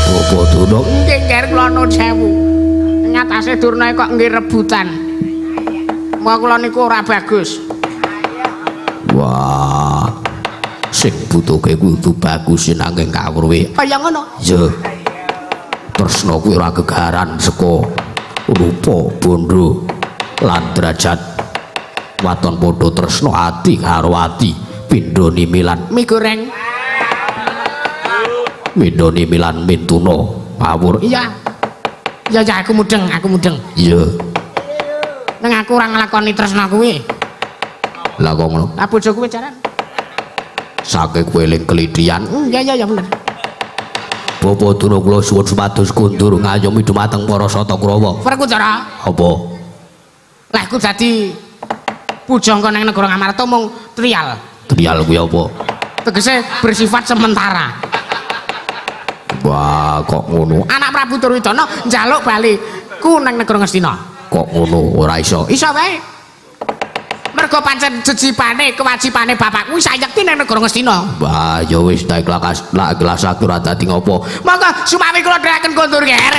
Bapa Durna nggih, Ger, kula nuwun sewu. Ngatasé Durna kok nggih rebutan. Mula kula niku ora bagus. Wah, sing butuhke kudu bagus nanging kawruhe. Kaya ngono. Iya. Tresna kuwi ora gegaran saka rupa, bondo lan derajat. Waton padha tresna ati karo ati, pindha nimilan mie goreng. Pindha nimilan mintuna ngawur. Iya. Ya ya aku mudeng, aku mudeng. Iya. Neng aku ora nglakoni tresna kuwi. Lah kok ngono? Lah bojoku kuwi jaran. Saking kowe eling kelithian. Iya iya ya bener. Bapa Durna kula suwun supados kondur ngayomi dumateng para Sata Kurawa. Werkudara. Apa? Lah aku dadi pujangga nang negara Ngamarta mung trial. Trial kuwi apa? Tegese bersifat sementara. Wah, kok ngono? Anak Prabu Duryudana njaluk baliku nang negara Ngastina. Kok ngono? Ora iso. Iso wae. Mergo pancen jejipane kewajibane bapakku sayekti nang negara Ngastina. Wah, ya wis tak ikhlas, lak ikhlas aku ora dadi ngopo. Monggo sumawi kula dherekaken kondur, Ger.